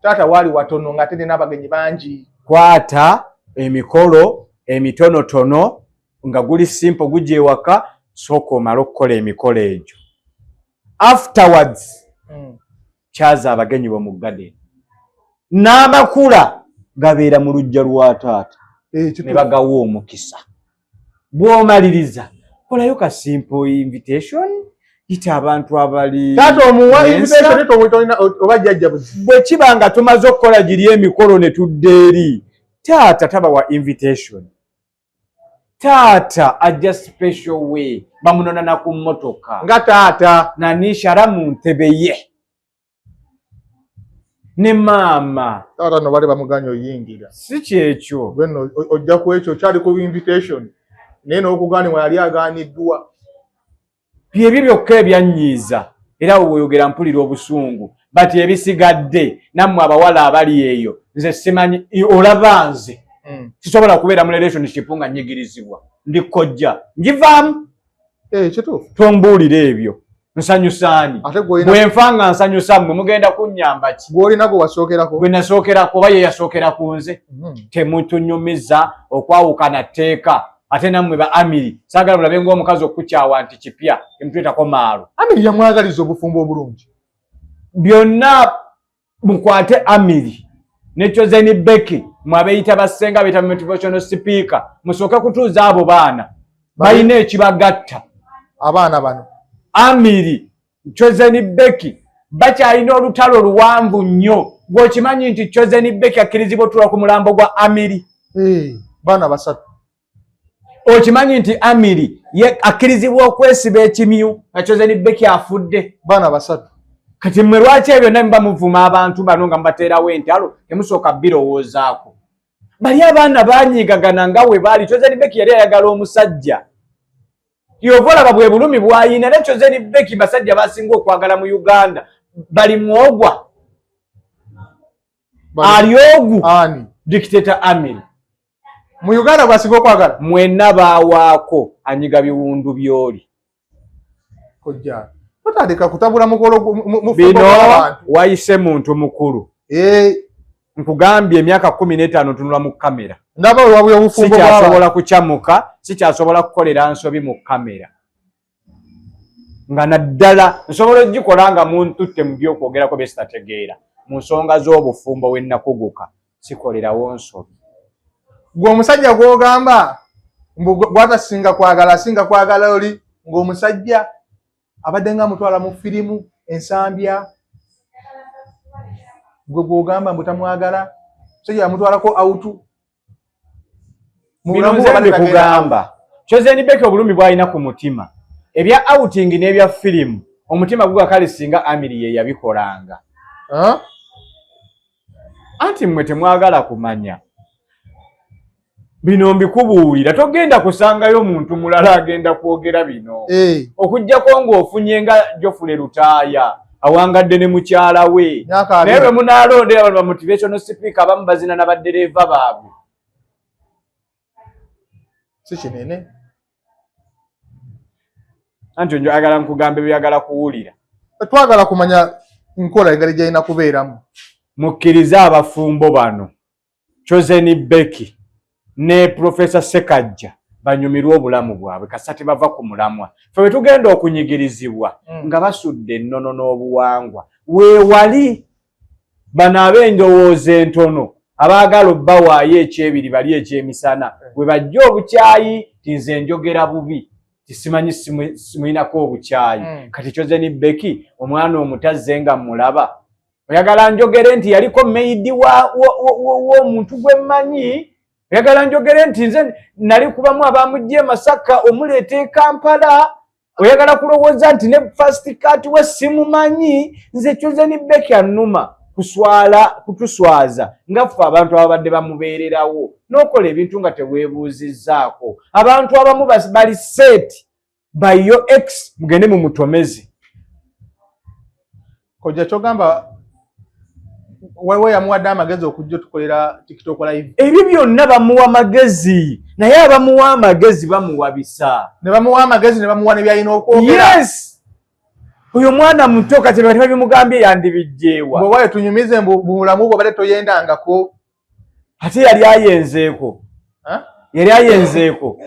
Taata waali watono ng'ate nina abagenyi bangi. Kwata emikolo emitonotono nga guli simple, gujja ewaka, sooka omale okukola emikolo egyo, afterwards kyaza abagenyi bo mu garden n'amakula gabeera mu luggya lwa taata. Eh, Ne kituufu. bagawa omukisa. Bw'omaliriza kolayo ka simple invitation, yita abantu abali Taata omuwa Mensa. invitation tolina oba jjajja buzi? Bwe kiba nga tumaze okukola giri emikolo ne tudda eri, taata tabawa invitation. Taata ajja special way, bamunona na ku mmotoka. Nga taata. Nanishara mu ntebe ye ne maama. Taata no bali bamuganya oyingira. Si kyekyo. Gwe nno ojja ku ekyo kyali ku invitation, naye n'okugaanibwa yali agaaniddwa. Byebyo byokka ebyanyiiza, era awo weeyogera mpulira obusungu, but ebisigadde nammwe abawala abali eyo, nze simanyi olaba nze sisobola kubeera mu relationship nga nyigirizibwa, ndi kojja njivaamu. Eh, kituufu. Tombuulira ebyo, nsanyusaani? Ate gw'olina Bwe nfa nga nsanyusa mmwe, mugenda kunnyamba ki? Gw'olina gwe wasookerako. Gwe nasookerako oba ye yasookera ku nze? Temutunyumiza okwawukana tteeka. Ate nammwe ba Amiri, saagala mulabe ng'omukazi okukukyawa nti kipya, temutwetako maalo. Amiri yamwagaliza obufumbo obulungi. Byonna mukwate Amiri ne Chosen Becky, mwe abeeyita bassenga, beeyita motivational speaker, musooke kutuuza abo baana, balina ekibagatta. Abaana bano. Amiri, Chosen Becky bakyalina olutalo luwanvu nnyo. Gweokimanyi nti Chosen Becky akkirizibwa otula ku mulambo gwa Amiri? Eh, baana basatu. Okimanyi nti Amiri ye akkirizibwa okwesiba ekimyu nga Chosen Becky afudde? Baana basatu. Kati mmwe lwaki ebyo byonna muba muvuma abantu bano nga mubateerawo entalo, temusooka birowoozaako? Bali abaana banyiigagana nga we baali. Chosen Becky yali ayagala omusajja, yova olaba bwe bulumi bw'ayina. Era Chosen Becky basajja basinga okwagala mu Uganda bali mwogwa. Ali ogu. Ani? Dictator Amiri. Mu Uganda gwasinga okwagala? Mwenna baawaako anyiga biwundu by'oli. Kojja totandika kutabula mukolo Bino gw'abantu. Wayise muntu mukulu. Eh, Nkugambye emyaka 15 ntunula mu kamera. Ndaba olwabwe obufumbo bw'abantu. Sikyasobola kukyamuka, sikyasobola kukolera nsobi mu kamera, nga naddala nsobola ogikola nga muntutte mu byokwogerako byesitategeera. Mu nsonga z'obufumbo we nakuguka, sikolerawo nsobi. Gwe omusajja gw'ogamba mbu gwatasinga kwagala, asinga kwagala oli, ng'omusajja abadde nga amutwala mu firimu Ensambya, gwe gw'ogamba mbu tamwagala, musajja yamutwalako out mu Bino bulamu nze bw'abadde tagenda. Mbikugamba, Chosen Becky obulumi bw'alina ku mutima, ebya outing n'ebya firimu, omutima guga kale singa Amiri ye yabikolanga. Huh? Anti mmwe temwagala kumanya. Bino mbikubuulira, togenda kusangayo muntu mulala agenda kwogera bino, Eh, okuggyako ng'ofunye nga Geoffrey Lutaaya awangadde ne mukyala we. Myaka Naye 20. bwe munaalondera bano ba motivational speaker, abamu bazina n'abaddereeva baabwe. Si kinene. Anti njagala nkugamba byagala kuwulira. Twagala kumanya Nkola engeri gyalina kubeeramu. Mukkirize abafumbo bano Chosen Becky ne Professor Sekajja banyumirwe obulamu bwabwe kasita tebava ku mulamwa. Ffe bwe tugenda okunyigirizibwa nga basudde ennono n'obuwangwa, weewali bano ab'endowooza entono abaagala obbawaayo ekyebiri bali ekyemisana we bajja obukyayi ti nze njogera bubi tisimanyi simuyinako obukyayi. Kati Chosen Becky omwana omutazze nga mulaba, oyagala njogere nti yaliko maid w'omuntu gwe mmanyi? Oyagala njogere nti nze nali kubamu abamugja e Masaka omuleeta e Kampala? Oyagala kulowooza nti ne first cut we simumanyi? Nze Chosen Becky annuma kuswala kutuswaza nga ffe abantu ababadde bamubeererawo n'okola ebintu nga teweebuuzizzaako. Abantu abamu bali set by your ex, mugende mumutomeze. Kojja, kyogamba waliwo yamuwadde amagezi okujja otukolera TikTok live? Ebyo byonna bamuwa magezi, naye abamuwa amagezi bamuwabisa. Ne bamuwa amagezi ne bamuwa ne byalina okwogera. Yes, oyo mwana muto, kati bati babimugambye yandibijjeewa? Bwewayo tunyumize mbu bulamu bwo badde toyendangako. Ate yali ayenzeeko. Yali ayenzeeko.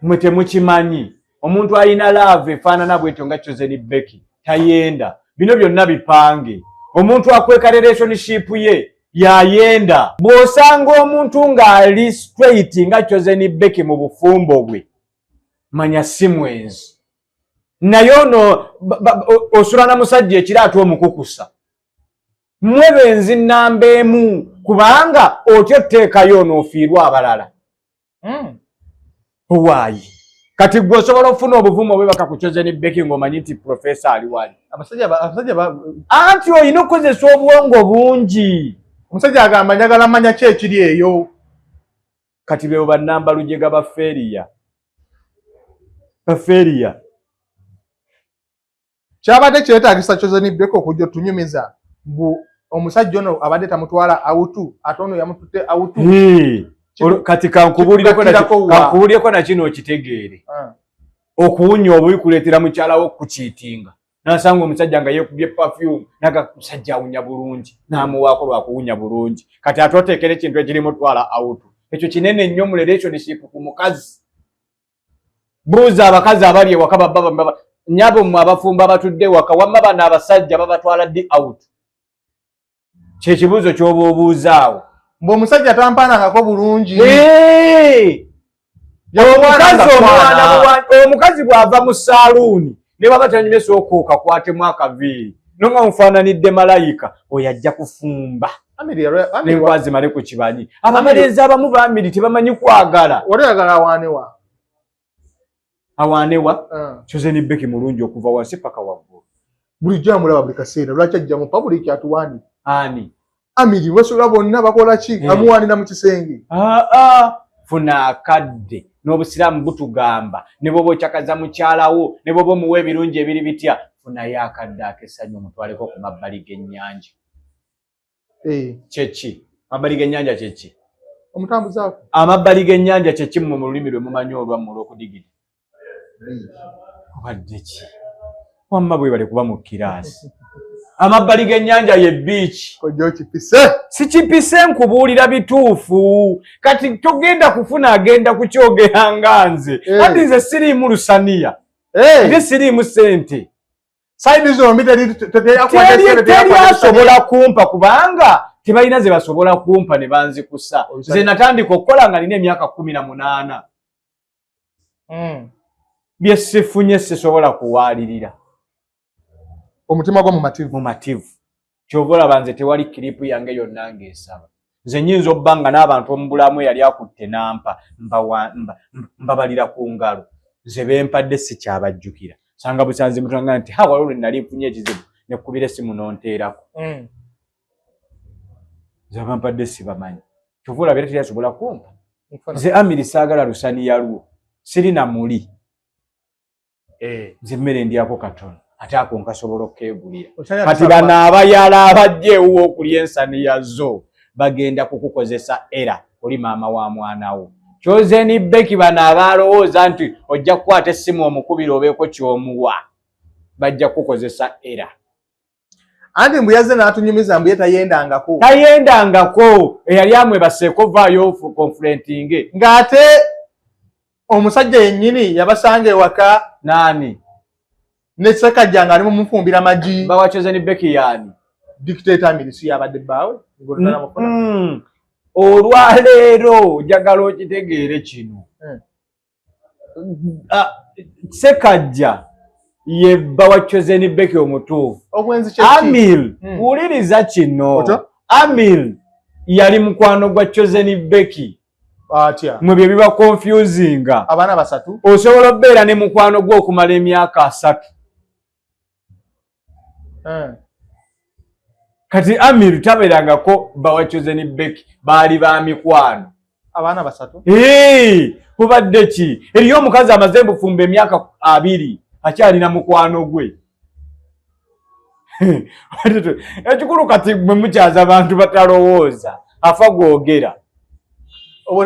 Mwe temukimanyi, omuntu alina love efaanana bwetyo nga Chosen Becky tayenda. Bino byonna bipange. Omuntu akweka relationship ye yayenda. Bw'osanga omuntu ng'ali straight nga Chosen Becky mu bufumbo bwe, manya si mwenzi. Naye ono osula na musajja ekiro ate omukukusa. Mmwe benzi namba emu, kubanga otyo otteekayo ono ofiirwa abalala. Owaayi, kati gwe osobola okufuna obuvumu obwebaka ku Chosen Becky ng'omanyi nti professor ali wali? Abasajja Anti olina okukozesa obwongo bungi. Omusajja agamba, njagala manya ki ekiri eyo. Kati bebo bannamba lujega, bafeeriya bafeeriya. Kyabadde kyetaagisa Chosen Becky okujja otunyumiza mbu omusajja ono abadde tamutwala out, ate ono yamututte out? Kati kankubuulireko nakino okitegeere. Okuwunya obubi kuleetera mukyala wo okukiitinga. Nasanga omusajja nga yeekubye perfume, naga musajja awunya bulungi, n'amuwaako lwakuwunya bulungi. Kati ate oteekera ekintu ekirimu twala out, ekyo kinene nnyo mu relationship ku mukazi. Buuza abakazi abali ewaka, babba nyabo mmwe abafumbo abatudde ewaka, wamma bano abasajja babatwala ddi out? Kyekibuuzo ky'oba obuuzaawo. Mbu omusajja tampaanangako bulungi. Omukazi omukazi bw'ava mu saaluuni ne baba tanyumye, sooka okakwatemu akaviiri nonga mufaananidde malayika, oyo ajja kufumba nenkwa zimale ku kibanyi. Ababalenzi abamu bamiri tebamanyi kwagala. Wali oyagala awaanewa? Awaanewa? Chosen Becky mulungi okuva wansi paka waggulu. Bulijjo amulaba buli kaseera, lwaki ajja mu public atuwaanire? Ani? Amiri basula bonna bakola ki? Amuwaanira mu kisenge. Funa akadde n'obusiraamu butugamba, ne bwoba okyakaza mukyalawo, ne bwoba omuwa ebirungi ebiri bitya, funayo akadde ak'essanyu omutwaleko ku mabbali g'ennyanja. Kyeki amabbali g'ennyanja? Kyeki? Omutambuzaako. Amabbali g'ennyanja kyeki mmwe mu lulimi lwe mumanyi olwammwe olw'okudigida? Obadde ki? Wamma bwe kuba mu kiraasi. Amabbali g'ennyanja ye beach. Kojja okipise. Sikipise, nkubuulira bituufu. Kati togenda kufuna agenda kukyogera nga nze. Ati nze siriimu lusaniya, nze siriimu sente. Side zombi teri asobola kumpa, kubanga tebalina ze basobola kumpa ne banzikusa. Nze natandika okukola nga nina emyaka 18. Bye sifunye sisobola kuwaalirira. Omutima gwo mumativu. Mumativu. Kyova olaba nze tewali clip yange yonna ng'esaba. Nze nyinza obba nga n'abantu omubulamu eyali akutte nampa mbabalira ku ngalo. Nze bempadde sikyabajjukira, sanga busanzi mutanga nti ha, waliwo lwe nali nfunye ekizibu nekubira essimu nonteerako. Nze abampadde sibamanyi. Kyova olaba era teri kumpa. Nze Amiri saagala lusani yalwo, sirina muli. Nze emmere ndyako katono, ate ako nkasobola okukeegulira. Kati bano abayala abajja ewuwo okulya ensaniya zo bagenda kukukozesa, era oli maama wa mwana wo Chosen Becky. Bano abalowooza nti ojja kukwata essimu omukubira obeeko ky'omuwa bajja kukukozesa era. Anti mbu yazze n'atunyumiza mbu ye tayendangako. Tayendangako, eyali amwebaseeko vaayo confronting. Ng'ate omusajja yennyini yabasanga ewaka. Nani? Ne Sekajja ng'ali mumufumbira magi. Bawa Chosen Becky yani? Dictator Amiri si yabadde bbaawe? Olwaleero njagala okitegeere kino. Sekajja ye bba wa Chosen Becky omutuufu. Amir, wuliriza kino. Amir yali mukwano gwa Chosen Becky. Atya? Mwe bye biba confusinga. Abaana basatu. Osobola okubeera ne mukwano gwo okumala emyaka 3. Kati Amir tabeerangako bba wa Chosen Becky, baali ba mikwano. Abaana basatu. Kubadde ki? Eriyo omukazi amaze bufumba emyaka 20 akyalina mukwano gwe. Ekikulu kati mwe mukyaza abantu batalowooza, afa gwogera.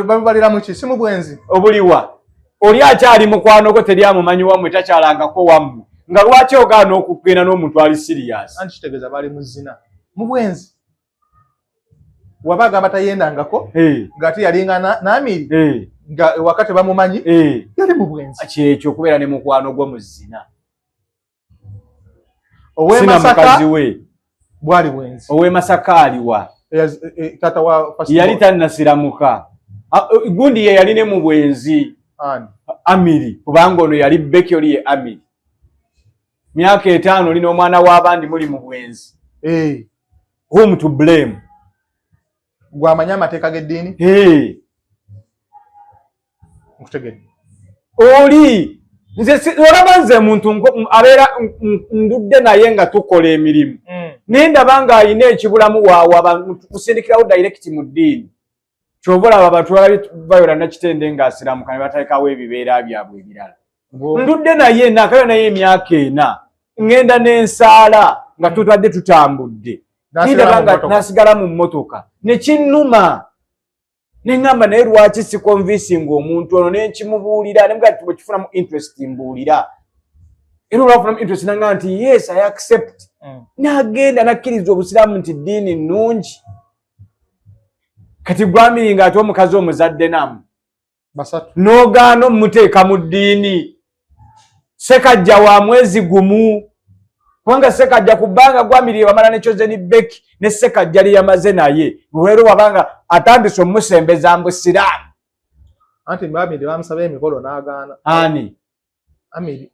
Bamubalira mu ki? Si mu bwenzi? Obuliwa. Oli akyali mukwano gwe teri amumanyi wammwe, takyalangako wammwe. Nga lwaki ogaana okugenda n'omuntu ali serious? Anti kitegeeza bali mu zina. Mu bwenzi. Waba agamba tayendangako, ng'ate yalinga n'Amiri, nga ewaka tebamumanyi, yali mu bwenzi. Kyekyo okubeera ne mukwano gwo mu zina. Ow'e Masaka bwali bwenzi. Ow'e Masaka aliwa? Taata wa first Yali born. tannasiramuka. Gundi ye yali ne mu bwenzi. Ani? Amiri, kubanga ono yali Becky, oli ye Amiri. Myaka 5 oli n'omwana w'abandi muli mu bwenzi. Whom to blame? Gw'amanyi amateeka g'eddiini? Nkutegedde. Oli nze olaba nze muntu abeera ndudde naye nga tukola emirimu. Naye ndaba ng'alina ekibulamu waawa kusindikirawo direct mu ddiini. Ky'ova olaba abantu balabye Viola Nakitende ng'asiramuka ne bateekawo ebibeera byabwe ebirala. Ndudde naye naakayo naye emyaka 4 ŋŋenda n'ensaala nga tutadde tutambudde. Nasigala mu mmotoka ne kinnuma. Ne ŋŋamba naye lwaki si convincing omuntu ono, ne nkimubuulira ne mugamba nti bwe kifunamu interest mbuulira. Era olwafunamu interest n'aŋŋamba nti yes I accept. N'agenda n'akkiriza obusiraamu nti ddiini nnungi. Kati gw'Amiri ng'ate omukazi omuzadde namu. Basatu. N'ogaana omuteeka mu ddiini. Sekajja wa mwezi gumu. Kubanga Sekajja ku bbanga gw'Amiri wamala ne Chosen Becky ne Sekajja lye yamaze naye. Leero wabanga atandise omusembeza mbusiraamu. Anti Amiri bamusaba emikolo n'agaana. Ani? Amiri.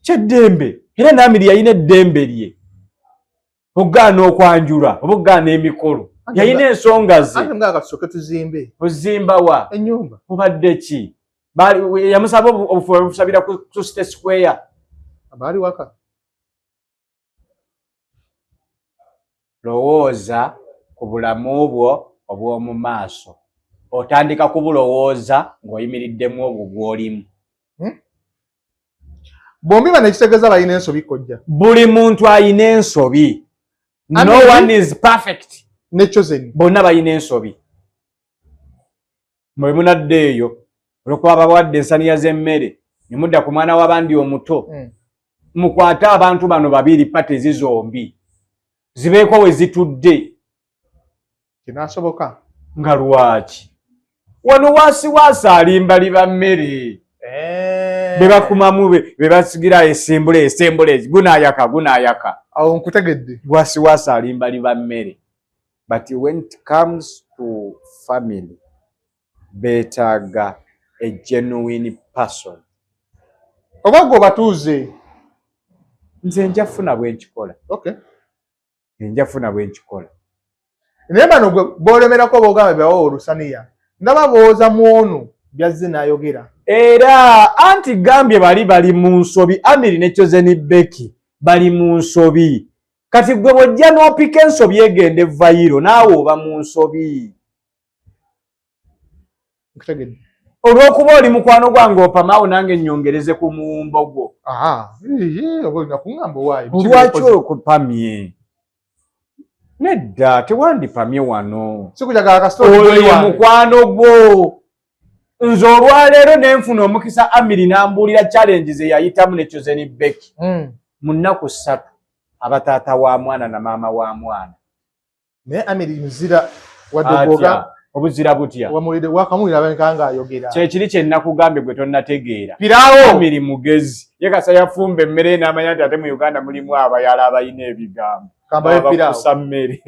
Kyeddembe. Era n'Amiri yalina eddembe lye. Okugaana okwanjula oba okugaana emikolo. Yalina ensonga ze. Anti mga katusooke tuzimbe. Ozimba wa? Ennyumba. Mubadde ki? Yamusaba obufuba busabira ku City Square. Abaali waka. Lowooza ku bulamu bwo obw'omu maaso. Otandika kubulowooza ng'oyimiriddemu obwo bw'olimu. Bombi bano ekitegeeza balina ensobi kojja. Buli muntu alina ensobi. No one is perfect. Ne Chosen. Bonna balina ensobi. Mwe munadde eyo olw'okuba babawadde ensaniya z'emmere ne mudda ku mwana w'abandi omuto. Mukwate abantu bano babiri parties zombi zibeeko we zitudde. Kinaasoboka. Nga lwaki? Wano waasi alimba liba mmere. Be bakumamu be basigira esimbula esimbula gunaayaka gunaayaka. Awo nkutegedde. Waasi alimba liba mmere. But when it comes to family, beetaaga a genuine person. Oba gwe obatuuze? Nze nja funa bwe nkikola. Nja funa bwe nkikola. Naye bano gwe boolemerako b'ogamba byawa olusaniya. Ndaba booza mu ono byazze n'ayogera. Era anti gambye bali bali mu nsobi. Amiri ne Chosen Becky bali mu nsobi. Kati gwe bw'ojja n'opika ensobi egenda evayiro naawe oba mu nsobi. Nkutegedde. Olw'okuba oli mukwano gwange opamaawo nange nnyongereze ku muwumbo gwo. Oba olina kuŋŋamba owaayi. Lwaki okupamye? Nedda tewandipamye wano. Sikujagala kasita Oyo oli ye wange. mukwano gwo. Nze olwaleero ne nfuna omukisa Amiri n'ambuulira challenge ze yayitamu ne Chosen Becky mu nnaku 3. Aba taata wa mwana na maama wa mwana. Naye Amiri muzira wadde gwoga. Obuzira butya? Wamulide wakamulira abanika nga ayogera. Kyekiri kye nakugambye gwe tonnategeera. Piraawo. Amiri mugezi. Ye kasa yafumba emmere n'amanya nti ate mu Uganda mulimu abayala abalina ebigambo. N'abakusa mmere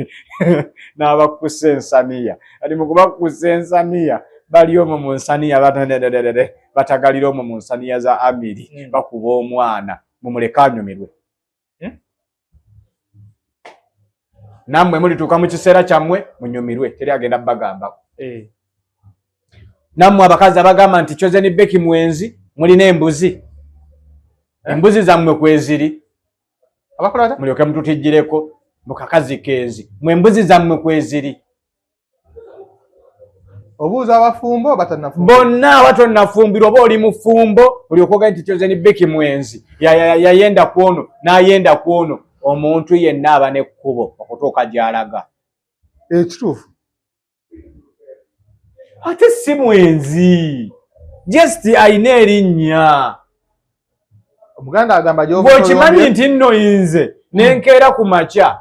n'abakusa ensaniya. Kati mu kubakusa ensaniya bali omwo mu nsaniya batagalira omwo mu nsaniya za Amiri bakuba omwana mumuleke anyumirwe. Nammwe mulituuka mu kiseera kyammwe munyumirwe, teri agenda bagambako. Nammwe abakazi abagamba nti Chosen Becky mwenzi, mulina embuzi, embuzi zammwe kweziri, mulyoke mututijjireko mukakazi kenzi, mwe embuzi zammwe kweziri. Obuuza abafumbo batannafumbirwa? Bonna abatonnafumbirwa, oba oli mufumbo olyoke ogambe nti Chosen Becky mwenzi, yayenda ku ono n'ayenda ku ono. Omuntu yenna aba n'ekkubo okutuuka gy'alaga. Ekituufu. Ate si mwenzi, just ayina erinnya. Omuganda agamba bw'okimanyi nti nno nze nenkeera ku makya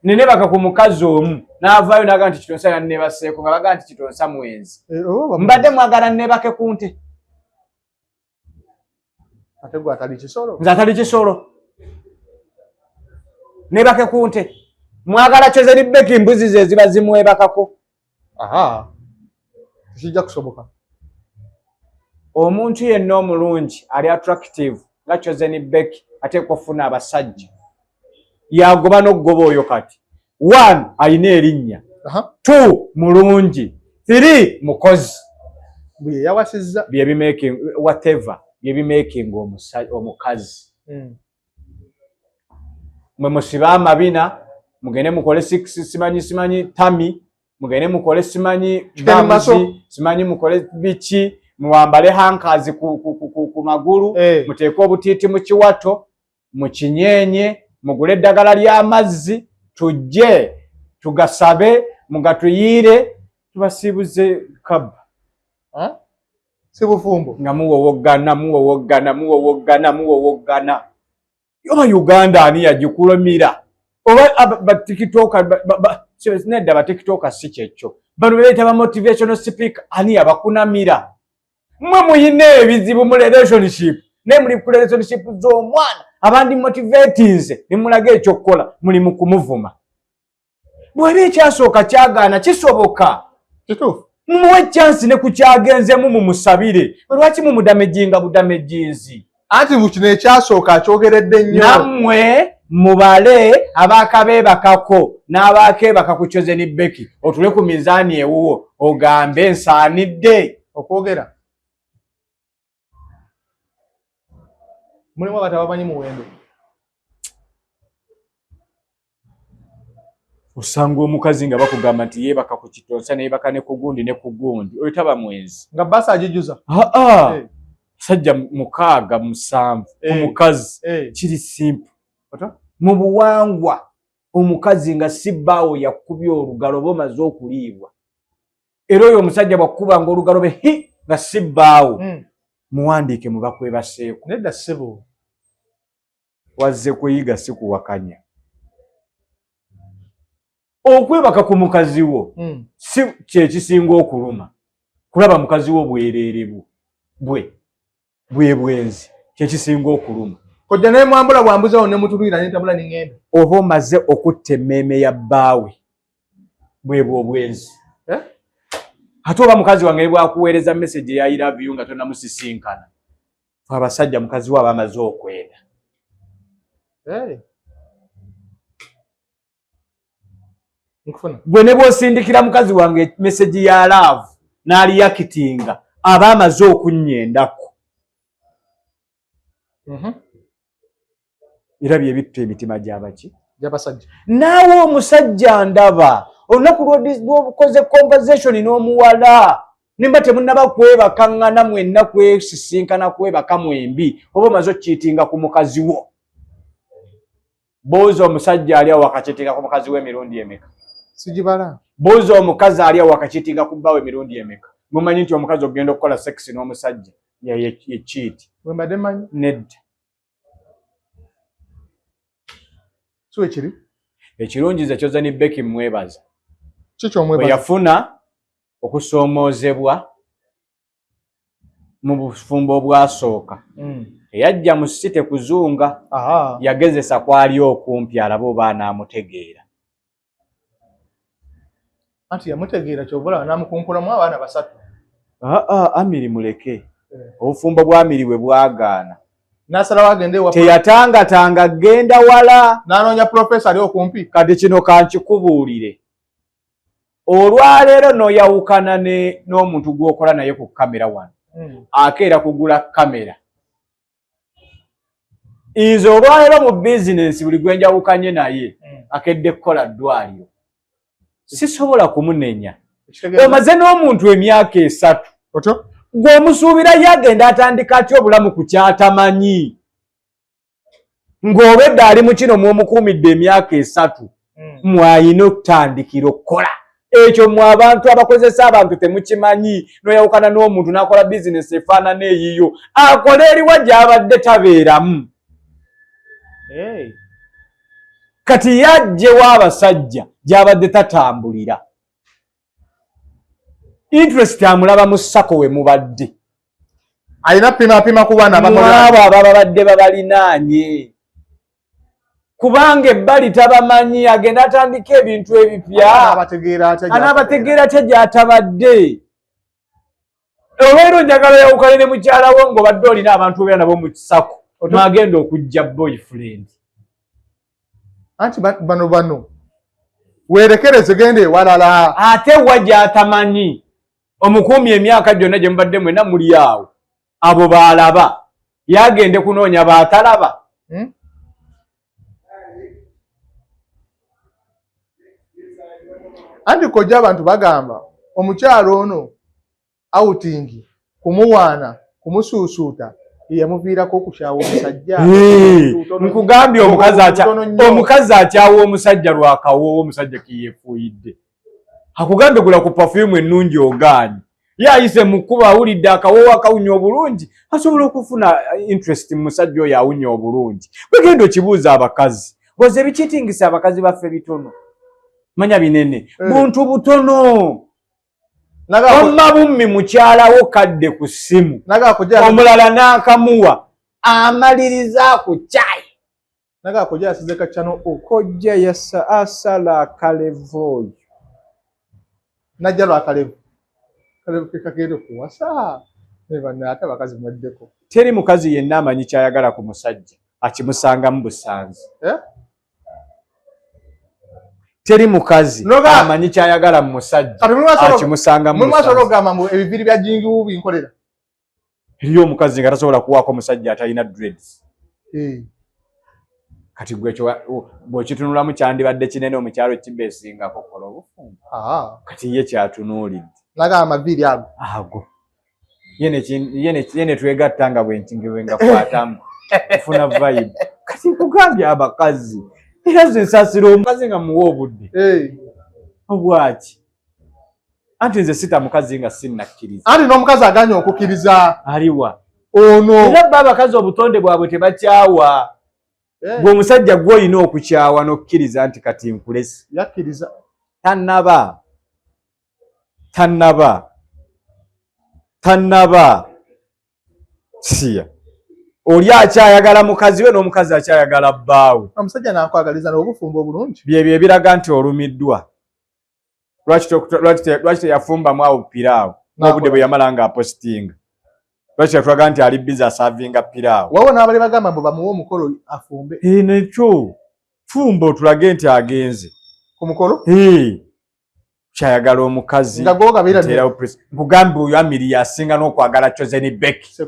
nenebaka ku mukazi omu n'avaayo n'agamba nti Kitonsa yanneebaseeko, nga bagamba nti Kitonsa mwenzi. Mbadde mwagala nneebake ku nte. Ate gwe atali kisolo? Nze atali kisolo nebake ku nte. Mwagala Chosen Becky mbuzi ze ziba zimwebakako. Aha, tekijja kusoboka. Omuntu yenna omulungi ali attractive nga Chosen Becky ateekwa okufuna abasajja, yagoba n'okugoba oyo. Kati one, alina erinnya, two, mulungi, three, mukozi. Bwe yawasizza. Byebimaking whatever, byebimaking omukazi. Mwe musibe amabina mugende mukole six, simanyi simanyi tummy, mugende mukole simanyi bamuzi, simanyi mukole biki, muwambale hankazi ku magulu, muteeke obutiiti mu kiwato, mukinyenye, mugule eddagala ly'amazzi, tujje tugasabe mugatuyiire, tubasiibuze kabba. Si bufumbo. Nga muwowoggana muwowoggana muwowoggana muwowoggana. Oba Uganda ani yagikulumira? Oba batikitoka nedda, batikitoka si kyekyo, bano bebayita ba motivational speaker, ani yabakunamira? Mwe muyina ebizibu mu relationship, naye muli ku relationship z'omwana abandi motivatinze nemulaga ekyokukola, muli mu kumuvuma. Bw'eba ekyasooka kyagaana, kisoboka. Kituufu. Mumuwe chance ne ku kyagenzemu, mumusabire. Lwaki mumudamejinga budamejinzi? Anti mu kino ekyasooka akyogeredde nnyo. Nammwe mubale abaakabeebakako n'abaakeebaka ku Chosen Becky, otule ku mizaani ewuwo ogambe nsaanidde okwogera. Mulimu abatabamanyi muwendo. Osanga omukazi nga bakugamba nti yeebaka ku Kitonsa, neyeebaka ne ku gundi ne ku gundi, oyo taba mwenzi. Nga basi agijuza. Aa, sajja 6 7 omukazi kiri simple. Mu buwangwa omukazi nga si bbaawo yakubye olugalo oba omaze okuliibwa, era oyo omusajja bwakubanga olugalo be hi nga si bbaawo, muwandiike mubakwebaseeko. Nedda ssebo. Wazze kuyiga, si kuwakanya. Okwebaka ku mukazi wo si kyekisinga okuluma, kulaba mukazi wo bwereere bwe bwe bwenzi kyekisinga okuluma. Kojja naye mwambula bwambuzawo ne mutulwira ne ntambula ne ŋŋenda. Oba omaze okutta emmeeme ya bbaawe, bwebwe obwenzi. Ate oba mukazi wange bwakuweereza message eya I love you nga tonamusisinkana, abasajja mukazi we aba amaze okwenda. Nkufuna. Gwe ne bw'osindikira mukazi wange message ya love n'aliyakitinga, aba amaze okunnyendako. Era bye bitta emitima gy'abaki? Gy'abasajja. Naawe omusajja ndaba olunaku lw'obukoze conversation n'omuwala, nimba temunnaba kwebakaŋŋana mwenna, kwesisinkana kwebaka mwembi, oba omaze okkiitinga ku mukazi wo. Buuza omusajja ali awo wakakiitinga ku mukazi we emirundi emeka? Sigibala. Buuza omukazi ali awo wakakiitinga ku bbaawe emirundi emeka? Mumanyi nti omukazi okugenda okukola sex n'omusajja ye cheat? Bwe mbadde mmanyi. Nedda. Si wekiri? Ekirungi ze Chosen Becky mwebaza. Ki kyomwebaza? Bwe yafuna okusoomoozebwa mu bufumbo obwasooka teyajja mu site kuzunga, yagezesa kwali okumpi alabe oba anaamutegeera. Anti yamutegeera, kyova olaba n'amukunkulamu abaana basatu. Aa, Amiri muleke. Obufumbo bwa Amiri bwe bwagaana, N'asalawo agende ewa teyatangatanga genda wala, n'anoonya profesa ali okumpi. Kati kino kankikubuulire, olwaleero n'oyawukana n'omuntu gw'okola naye ku kamera wano, akeera kugula kamera. Nze olwaleero mu bizinensi buli gwe njawukanye naye akedde kukola ddwaliro, sisobola kumunenya. Omaze n'omuntu emyaka 3, Otyo? Gw'omusuubira ye agenda atandika atya obulamu ku kyatamanyi, ng'obwedda ali mu kino mw'omukuumidde emyaka 3, mwayina okutandikira okukola ekyo. Mwe abantu abakozesa abantu temukimanyi. Noyawukana n'omuntu n'akola bizinesi efaanana eyiyo, akola eriwa gy'abadde tabeeramu? Kati yajjewo abasajja gy'abadde tatambulira, interest amulaba mu sako we mubadde. Alina pimapima ku baana. Mwabo ababa badde babalinaanye, kubanga ebbali tabamanyi, agenda atandika ebintu ebipya. Anaabategeera atya gy'atabadde? Olwero njagala yawukane ne mukyala wo ng'obadde olina abantu obeera nabo mu kisako, mwagenda okujja boyfriend. Anti bano bano weerekereze, genda ewalala. Ate wa gy'atamanyi? Omukuumi emyaka gyonna gye mubadde mwena muli awo, abo baalaba, yagende kunoonya baatalaba. Anti kojja abantu bagamba omukyalo ono outing kumuwaana kumusuusuuta yeyamuviirako okukyawa omusajja. Nkugambye, omukazi akyawa omusajja lwakawoowo omusajja keyefuuyidde. Akugambye gula ku perfume ennungi, ogaanyi. Ye ayise mu kkubo awulidde akawoowo akawunya obulungi, asobola okufuna interest mu musajja oyo awunya obulungi. Bwegenda okibuuza abakazi, goza ebikitingisa abakazi baffe bitono, manya binene, buntu butono. Wamma bummi mukyalawo kadde ku ssimu, omulala n'akamuwa, amaliriza ku kyayi. Kojja yasa asala akalevu oyo. Najja lwakalevu, kalevu kekagenda okuwasa nebana, ate abakazi mweddeko. Teri mukazi yenna amanyi kyayagala ku musajja, akimusangamu busanzi. Eh? Teri mukazi amanyi kyayagala mu musajja, akimusangamu. Mumasobola okugamba mbu ebiviri bya jingiwu binkolera. Eriyo omukazi nga tasobola kuwaako musajja atalina dreads. Kati gwe ekyo bw'okitunulamu kyandibadde kinene omukyalo kibeesingako kola obufumbo. Kati ye kyatunuulidde. Naga amaviiri ago. Ago ye ne twegatta nga bwengakwatamu nfuna vibe. Kati nkugambye abakazi, era nze nsaasira omukazi nga muwa obudde obwaki, anti nze sita mukazi nga sinnakkiriza. Anti n'omukazi aganye okukkiriza. Aliwa? Ono. Era ba abakazi obutonde bwabwe tebakyawa. Gwe omusajja gwe olina okukyawa n'okkiriza nti kati nkulese. Yakkiriza. Tannaba, tannaba, tannaba siya. Oli akyayagala mukazi we n'omukazi akyayagala bbaawe. Omusajja nakwagaliza n'obufumbo obulungi. Byebyo ebiraga nti olumiddwa. Lwaki teyafumbamu awo piraawo n'obudde bwe yamala nga apositinga? Lwaki yatulaga nti ali busy asavinga piraawo? Wawo n'abali bagamba mbu bamuwe omukolo afumbe. Nekyo fumba otulage nti agenze ku mukolo. Kyayagala omukazi. Nga gwogabira. Nteerawo nkugambye oyo Amiri yasinga n'okwagala Chosen Becky.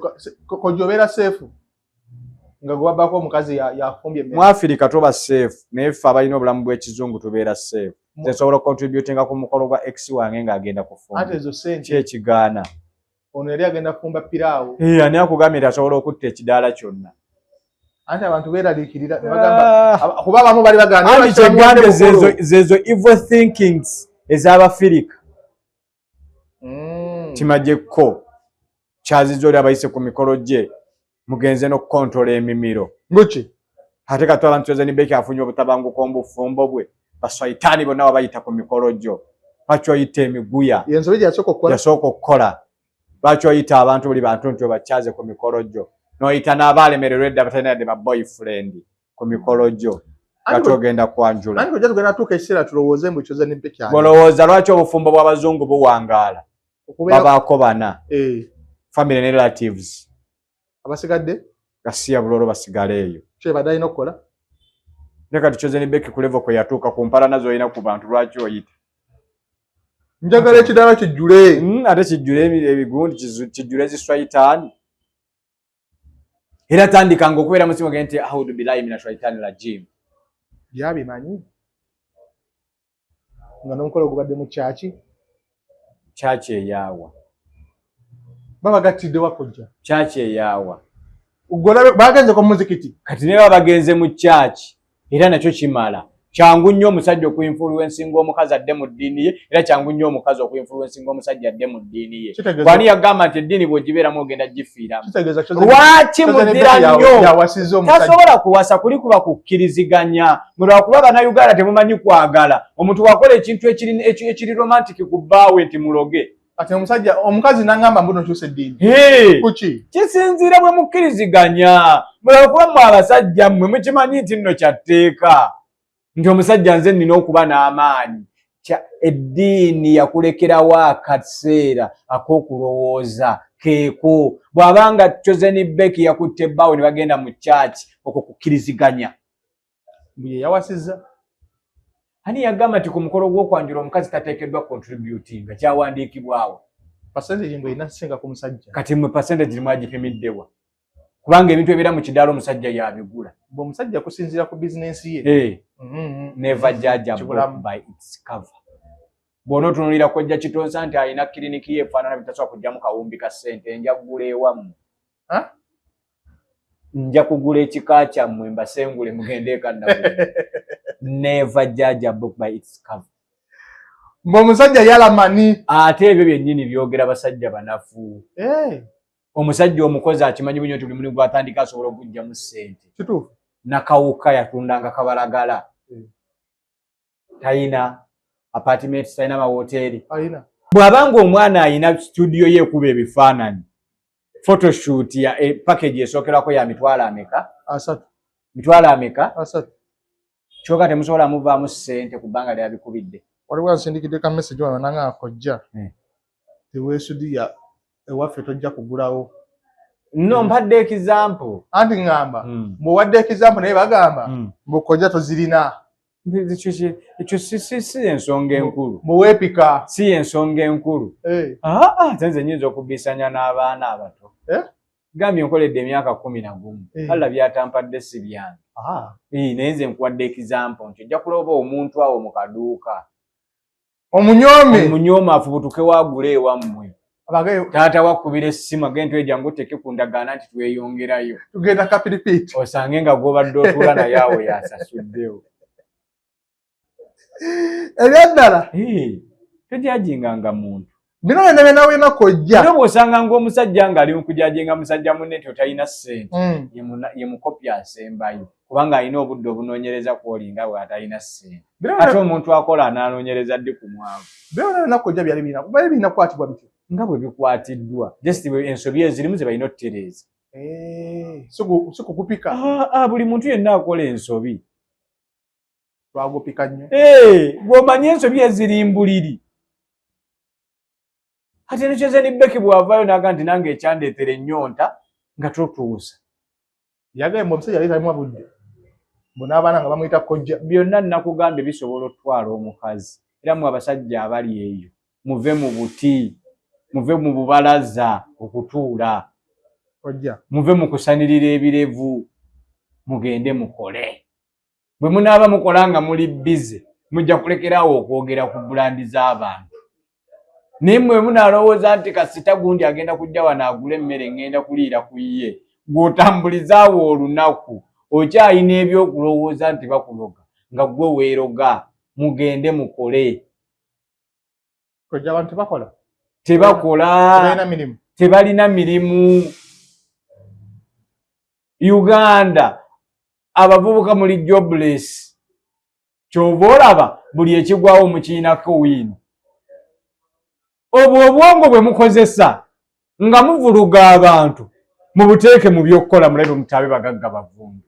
Kojja obeera safe nga gwebabako omukazi yafumbye emmere. Mu Afirika toba safe, naye ffe abalina obulamu bw'ekizungu tubeera safe. Nze nsobola okucontributinga ku mukolo gwa ex wange ng'agenda kufumba. Ate ezo sente. Ki ekigaana? Ono yali agenda kufumba piraawo. Ani akugambye nti asobola okutta ekidaala kyonna? Anti abantu beeraliikirira ne bagamba kuba abamu bali bagamba Anti kyegambye zezo evil thinkings ez'Abafirika. Kimajekko kyaziza oli abayise ku mikolo gye, mugenze n'okukontola emimiro. Nguki? Ate katwala nti Chosen Becky afunye obutabanguko mu bufumbo bwe, baswaitaani bonna wabayita ku mikolo gyo, lwaki oyita emiguya? Yensobi gye yasooka okukola. Yasooka okukola. Lwaki oyita abantu buli bantu nti obakyaze ku mikolo gyo, n'oyita n'abaalemererwa edda batalina yadde ba boyfriend ku mikolo gyo nga togenda kwanjula? Anti kojja tugenda tuuka ekiseera tulowooze mbu Chosen Becky ali. Olowooza lwaki obufumbo bw'abazungu buwangaala? Babaako bana, family ne relatives. Abasigadde gasiya bulolo basigale eyo. Kyebadde alina okukola. Ne kati Chosen Becky ku level kwe yatuuka ku mpalana z'olina ku bantu, lwaki oyita? Njagala ekidaala kijjule. Ate kijjule ebigundi, kijjule ziswaitaani. Era tandikanga okubeera mu simu nti audu billahi mina shaitani rajim. Byabimanyi nga n'omukolo gubadde mu kyaki. Kyaki eyaawa? Baba gattidde wakojja. Kyaki eyaawa? Bagenze ku muzikiti. Kati ne baba bagenze mu kyaki, era nakyo kimala. Kyangu nnyo omusajja okuinfluencinga omukazi adde mu ddiini ye, era kyangu nnyo omukazi okuinfluencinga omusajja adde mu ddiini ye. Kwani yagamba nti eddiini bw'ogibeeramu ogenda gifiiramu? Lwaki muddira nnyo? Tasobola kuwasa, kuli kuba kukkiriziganya. Lwakuba Bannayuganda temumanyi kwagala. Omuntu wakola ekintu ekiri romantic ku bbaawe nti muloge. Ati omusajja omukazi nangamba mbu nokyusa eddiini. Kuki? Kisinziira bwe mukkiriziganya. Mulaba mmwe abasajja mmwe mukimanyi nti nno kyatteeka nti omusajja nze nnina okuba n'amaanyi. Eddiini yakulekerawo akaseera ak'okulowooza keeko. Bw'abanga Chosen Becky yakutte ebbaawe ne bagenda mu kyaki, okwo kukkiriziganya. Ye yawasizza. Ani yagamba nti ku mukolo gw'okwanjula omukazi tateekeddwa contributing? Kyawandiikibwawo? Percentage mbwe erina singa ku musajja. Kati mwe percentage mwagipimiddewa? Kubanga ebintu ebiera mu kidaala omusajja yabigula. Bwe omusajja kusinziira ku bizinensi ye. Never judge a book by its cover. Bw'ona otunuulira kojja Kitonsa nti alina kiriniki ye efaanana bitasobola kujjamu kawumbi ka ssente, nja kugula ewammwe. Nja kugula ekika kyammwe mbasengule mugende eka. Never judge a book by its cover. Mbe omusajja yalamani. Ate ebyo byennyini byogera basajja banafu. Omusajja omukozi akimanyi bunyo nti buli mulimu gwatandika asobola okuggyamu ssente. Kituufu. Nakawuka yatundanga kabalagala. Talina apartment, talina mawoteeri. Alina. Bw'abanga omwana ayina studio ye ekuba ebifaananyi, photoshoot ya package esookerwako ya mitwalo ameka? 30. Mitwalo ameka? 30. Kyokka temusobola muvaamu ssente ku bbanga lyabikubidde. Waliwo ansindikidde ka message wano nanga kojja. Teweesudiya ewaffe tojja kugulawo. No, mpadde example. Anti ŋŋamba bw'owadde example, naye bagamba mbu kojja tozirina. Ekyo si ensonga enkulu. Mbuweepika. Si ensonga enkulu. Ate nze nyinza okubisanya n'abaana abato. Gambye nkoledde emyaka 11. Allah byatampadde si byange. Naye nze nkuwadde example nti ojja kulaba omuntu awo mu kaduuka. Omunyoome. Omunyoome afubutuke waagula ewammwe. Taata wakubira essimu agende nti jangu oteeke ku ndagaana nti tweyongerayo. Tugenda kapiripiiti. Osange nga gw'obadde otuula naye awo yasasuddewo. Ebyaddala. Tojajinganga muntu. Bino byonna byonna wena kojja. Era bw'osanga ng'omusajja ng'ali mu kujajinga musajja munne nti otalina ssente, ye mukopi asembayo, kubanga alina obudde obunoonyereza kw'olinga bw'atalina ssente. Ate omuntu akola anaanoonyereza ddi ku mwavu? Bino byonna byonna kojja byali birina kukwatibwa bityo. Nga bwe bikwatiddwa, just ensobi ezirimu ze balina okutereeza. Si kugupika. Buli muntu yenna akola ensobi. Twagupika nnyo. Bw'omanya ensobi eziri mbuliri. Ate ne Chosen Becky bw'avaayo n'agamba nti nange ekyandeetera ennyonta nga totuusa. Yagamba omusajja yali talimu budde. Mbu n'abaana nga bamuyita kojja. Byonna nakugambye bisobola okutwala omukazi. Era mmwe abasajja abali eyo muve mu buti, muve mu bubalaza okutuula. Kojja. Muve mu kusanirira ebirevu, mugende mukole. Bwe munaaba mukola nga muli busy, mujja kulekeraawo okwogera ku brand z'abantu. Naye mmwe munaalowooza nti kasita gundi agenda kujja wano agule emmere ŋŋenda kuliira ku ye, gw'otambulizaawo olunaku okyalina ebyokulowooza nti bakuloga nga ggwe weeroga. Mugende mukole. Kojja abantu tebakola. Tebakola. Tebalina mirimu. Tebalina mirimu. Uganda. Abavubuka muli jobless, kyova olaba buli ekigwawo mukiinako wiino. Obwo obwongo bwe mukozesa nga muvuluga abantu mubuteeke mu by'okukola, mulabe mutabe bagagga bavundu.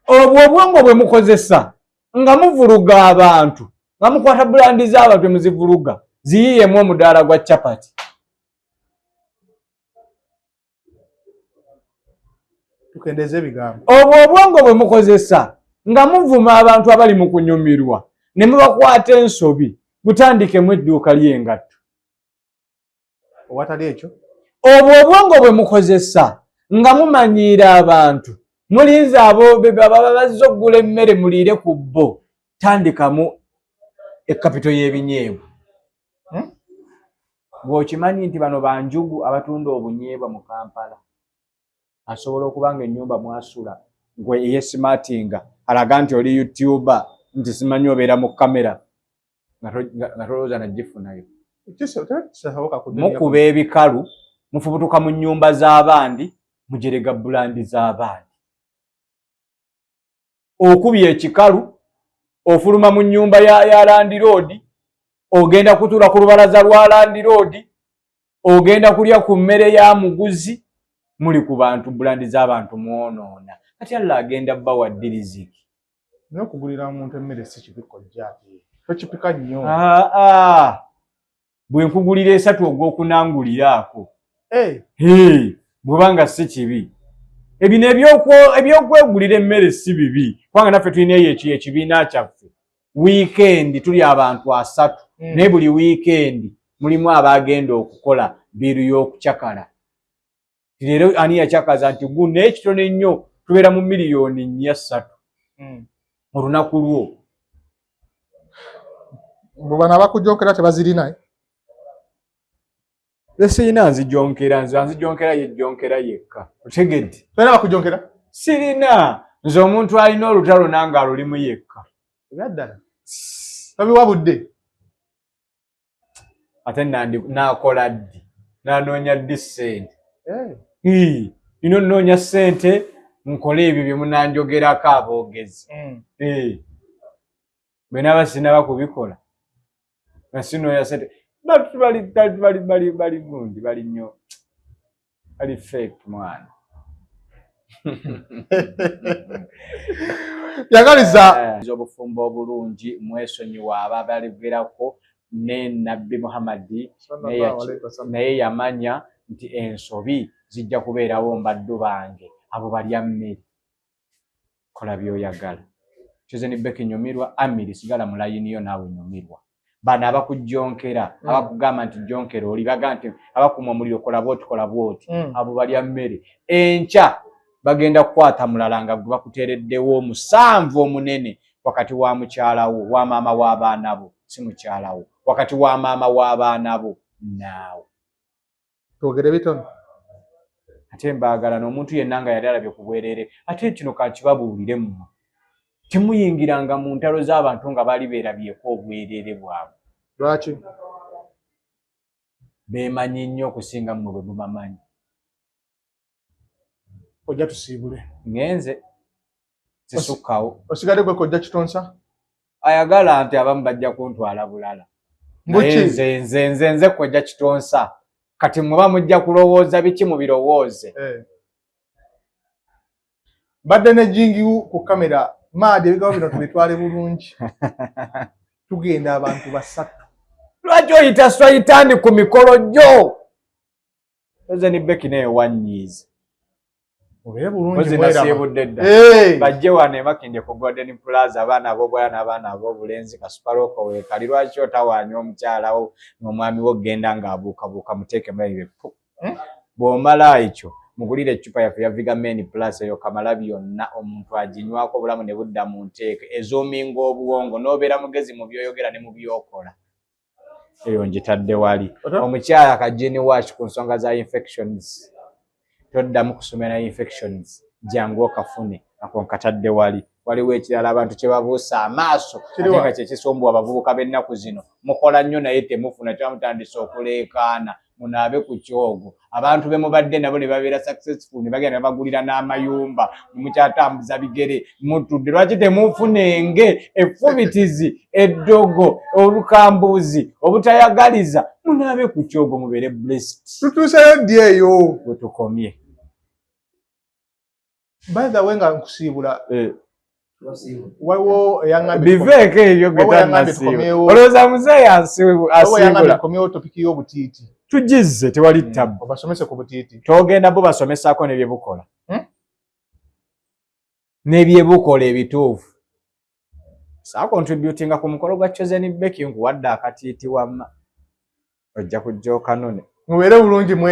Obwo obwongo bwe mukozesa nga muvuluga abantu, nga mukwata bulandi z'abantu emuzivuluga, ziyiyeemu omudaala gwa capati. Tukendeze ebigambo. Obwo obwongo bwe mukozesa nga muvuma abantu abali mu kunyumirwa ne mubakwata ensobi, mutandikemu edduuka ly'engatto. Owatali ekyo, obwo obwongo bwe mukozesa nga mumanyiira abantu, mulinze abo baba bazze okugula emmere muliire ku bo, tandikamu ekapito y'ebinyeebwa. Bw'okimanyi nti bano banjugu abatunda obunyeebwa mu Kampala, asobola okuba nga ennyumba mwasula gwe eyesimatinga alaga nti oli youtuber, nti simanyi obeera mu kamera nga tolowooza nagifunayo. Mukuba ebikalu, mufubutuka mu nnyumba z'abandi, mujerega bulandi z'abandi. Okubye ekikalu, ofuluma mu nnyumba ya landiroodi, ogenda kutuula ku lubalaza lwa landiroodi, ogenda kulya ku mmere ya muguzi. Muli ku bantu, bulandi z'abantu mwonoona. Kati Allah agenda bbawa ddi riziki? Naye okugulira omuntu emmere si kibi kojja, tokipika nnyo. Bwe nkugulira esatu ogw'okunanguliraako, bw'oba nga si kibi. Ebino ebyokwegulira emmere si bibi, kubanga naffe tulina eyo ekibiina kyaffe. Wiikendi tuli abantu 3, naye buli wiikendi mulimu abagenda okukola biiru y'okucakala. Leero ani yakyakaza nti gu, naye kitono ennyo, tubeera mu 4 300 olunaku lwo. Bano abakujonkera tebazirina? Sirina nzijonkera, nze anzijonkera yejjonkera yekka, otegedde? Tolina bakujonkera? Sirina. Nze omuntu alina olutalo nange alulimu yekka. Ebyaddala tobiwa budde. Ate nakola ddi? Nanoonya ddi ssente? Nina onoonya ssente nkole ebyo bye munanjogerako aboogezi. Bwe naba sinaba kubikola nga sinoonya ssente, bali gundi, bali nnyo, bali fake mwana. Yagaliza obufumbo obulungi, mwesonyiwa aba baligerako ne Nabbi Muhammadi, naye yamanya nti ensobi zijja kubeerawo. Mbaddu bange abo balya mmere, kola by'oyagala. Chosen Becky, nyumirwa. Amiri, sigala mu layini yo naawe, nyumirwa. Bano abakujonkera, abakugamba nti jonkera oli, baga nti abakuma omuliro, kola bwoti, kola bwoti, abo balya mmere. Enkya bagenda kukwata mulala nga gwe bakuteereddewo omusanvu omunene wakati wa mukyalawo, wa maama w'abaana bo, si mukyalawo, wakati wa maama w'abaana bo naawe. Twogere bitono. Ate mbaagala n'omuntu yenna nga yali alabye ku bwereere. Ate kino kakibabuulire mmwe, temuyingiranga mu ntalo z'abantu nga baali beerabyeko obwereere bwabwe. Lwaki? Beemanyi nnyo okusinga mmwe bwe mubamanyi. Ojja tusiibule. Ngenze, sisukkawo. Osigadde gwe kojja Kitonsa. Ayagala nti abamu bajja kuntwala bulala. Mbuki? Nze nze nze nze kojja Kitonsa. Kati muba mujja kulowooza biki, mubirowooze. Mbadde ne Jingiwu ku kamera maadi. Ebigambo bino tubitwale bulungi, tugenda abantu basatu. Lwaki oyita swayitaani ku mikolo gyo? Chosen Becky naye wannyiiza. Mubeere bulungi. Ozi mweraba. Nasiibudde dda. Bajje wano e Makindye ku Golden Plaza, abaana ab'obuwala n'abaana ab'obulenzi, kasupaloko weekali. Lwaki otawaanya omukyalawo n'omwami wo okugenda ng'abuukabuuka? Muteeke mulayibe pu. Bw'omala ekyo, mugulire eccupa yaffe ya Vigamen Plus. Eyo kamala byonna, omuntu aginywako obulamu ne budda mu nteeko, ezoominga obuwongo n'obeera mugezi mu by'oyogera ne mu by'okola. Eyo ngitadde wali. Omukyala kajini wash ku nsonga za infections, toddamu kusomera infections, jangu okafune ako, nkatadde wali. Waliwo ekirala abantu kye babuusa amaaso ate Kiriwa? nga kyekisumbuwa abavubuka b'ennaku zino. Mukola nnyo naye temufuna, kyamutandise okuleekaana. Munaabe ku kyogo. Abantu be mubadde nabo ne babeera successful, ne bagenda ne bagulira n'amayumba, mukyatambuza bigere, mutudde. Lwaki temufuna enge, effubitizi, eddogo, olukambuzi, obutayagaliza? Munaabe ku kyogo, mubeere blessed. Tutuuseyo ddi eyo? We tukomye. By the way, nga nkusiibula, Eh. waliwo eyaŋŋambye Biveeko ebyo. Waliwo eyaŋŋambye Getanasiibula. tukomyewo. Olowooza muzeeyi Waliwo eyaŋŋambye asiibula? tukomyewo topic y'obutiiti. Tugizze, tewali tabu. Obasomese ku butiiti. Togenda bo basomesaako nebyebukola. Hmm? Nebyebukola ebituufu. Saacontributinga ku mukolo gwa Chosen Becky, nkuwadde akatiiti, wamma ojja kujja okanone. Mubeere bulungi mwe.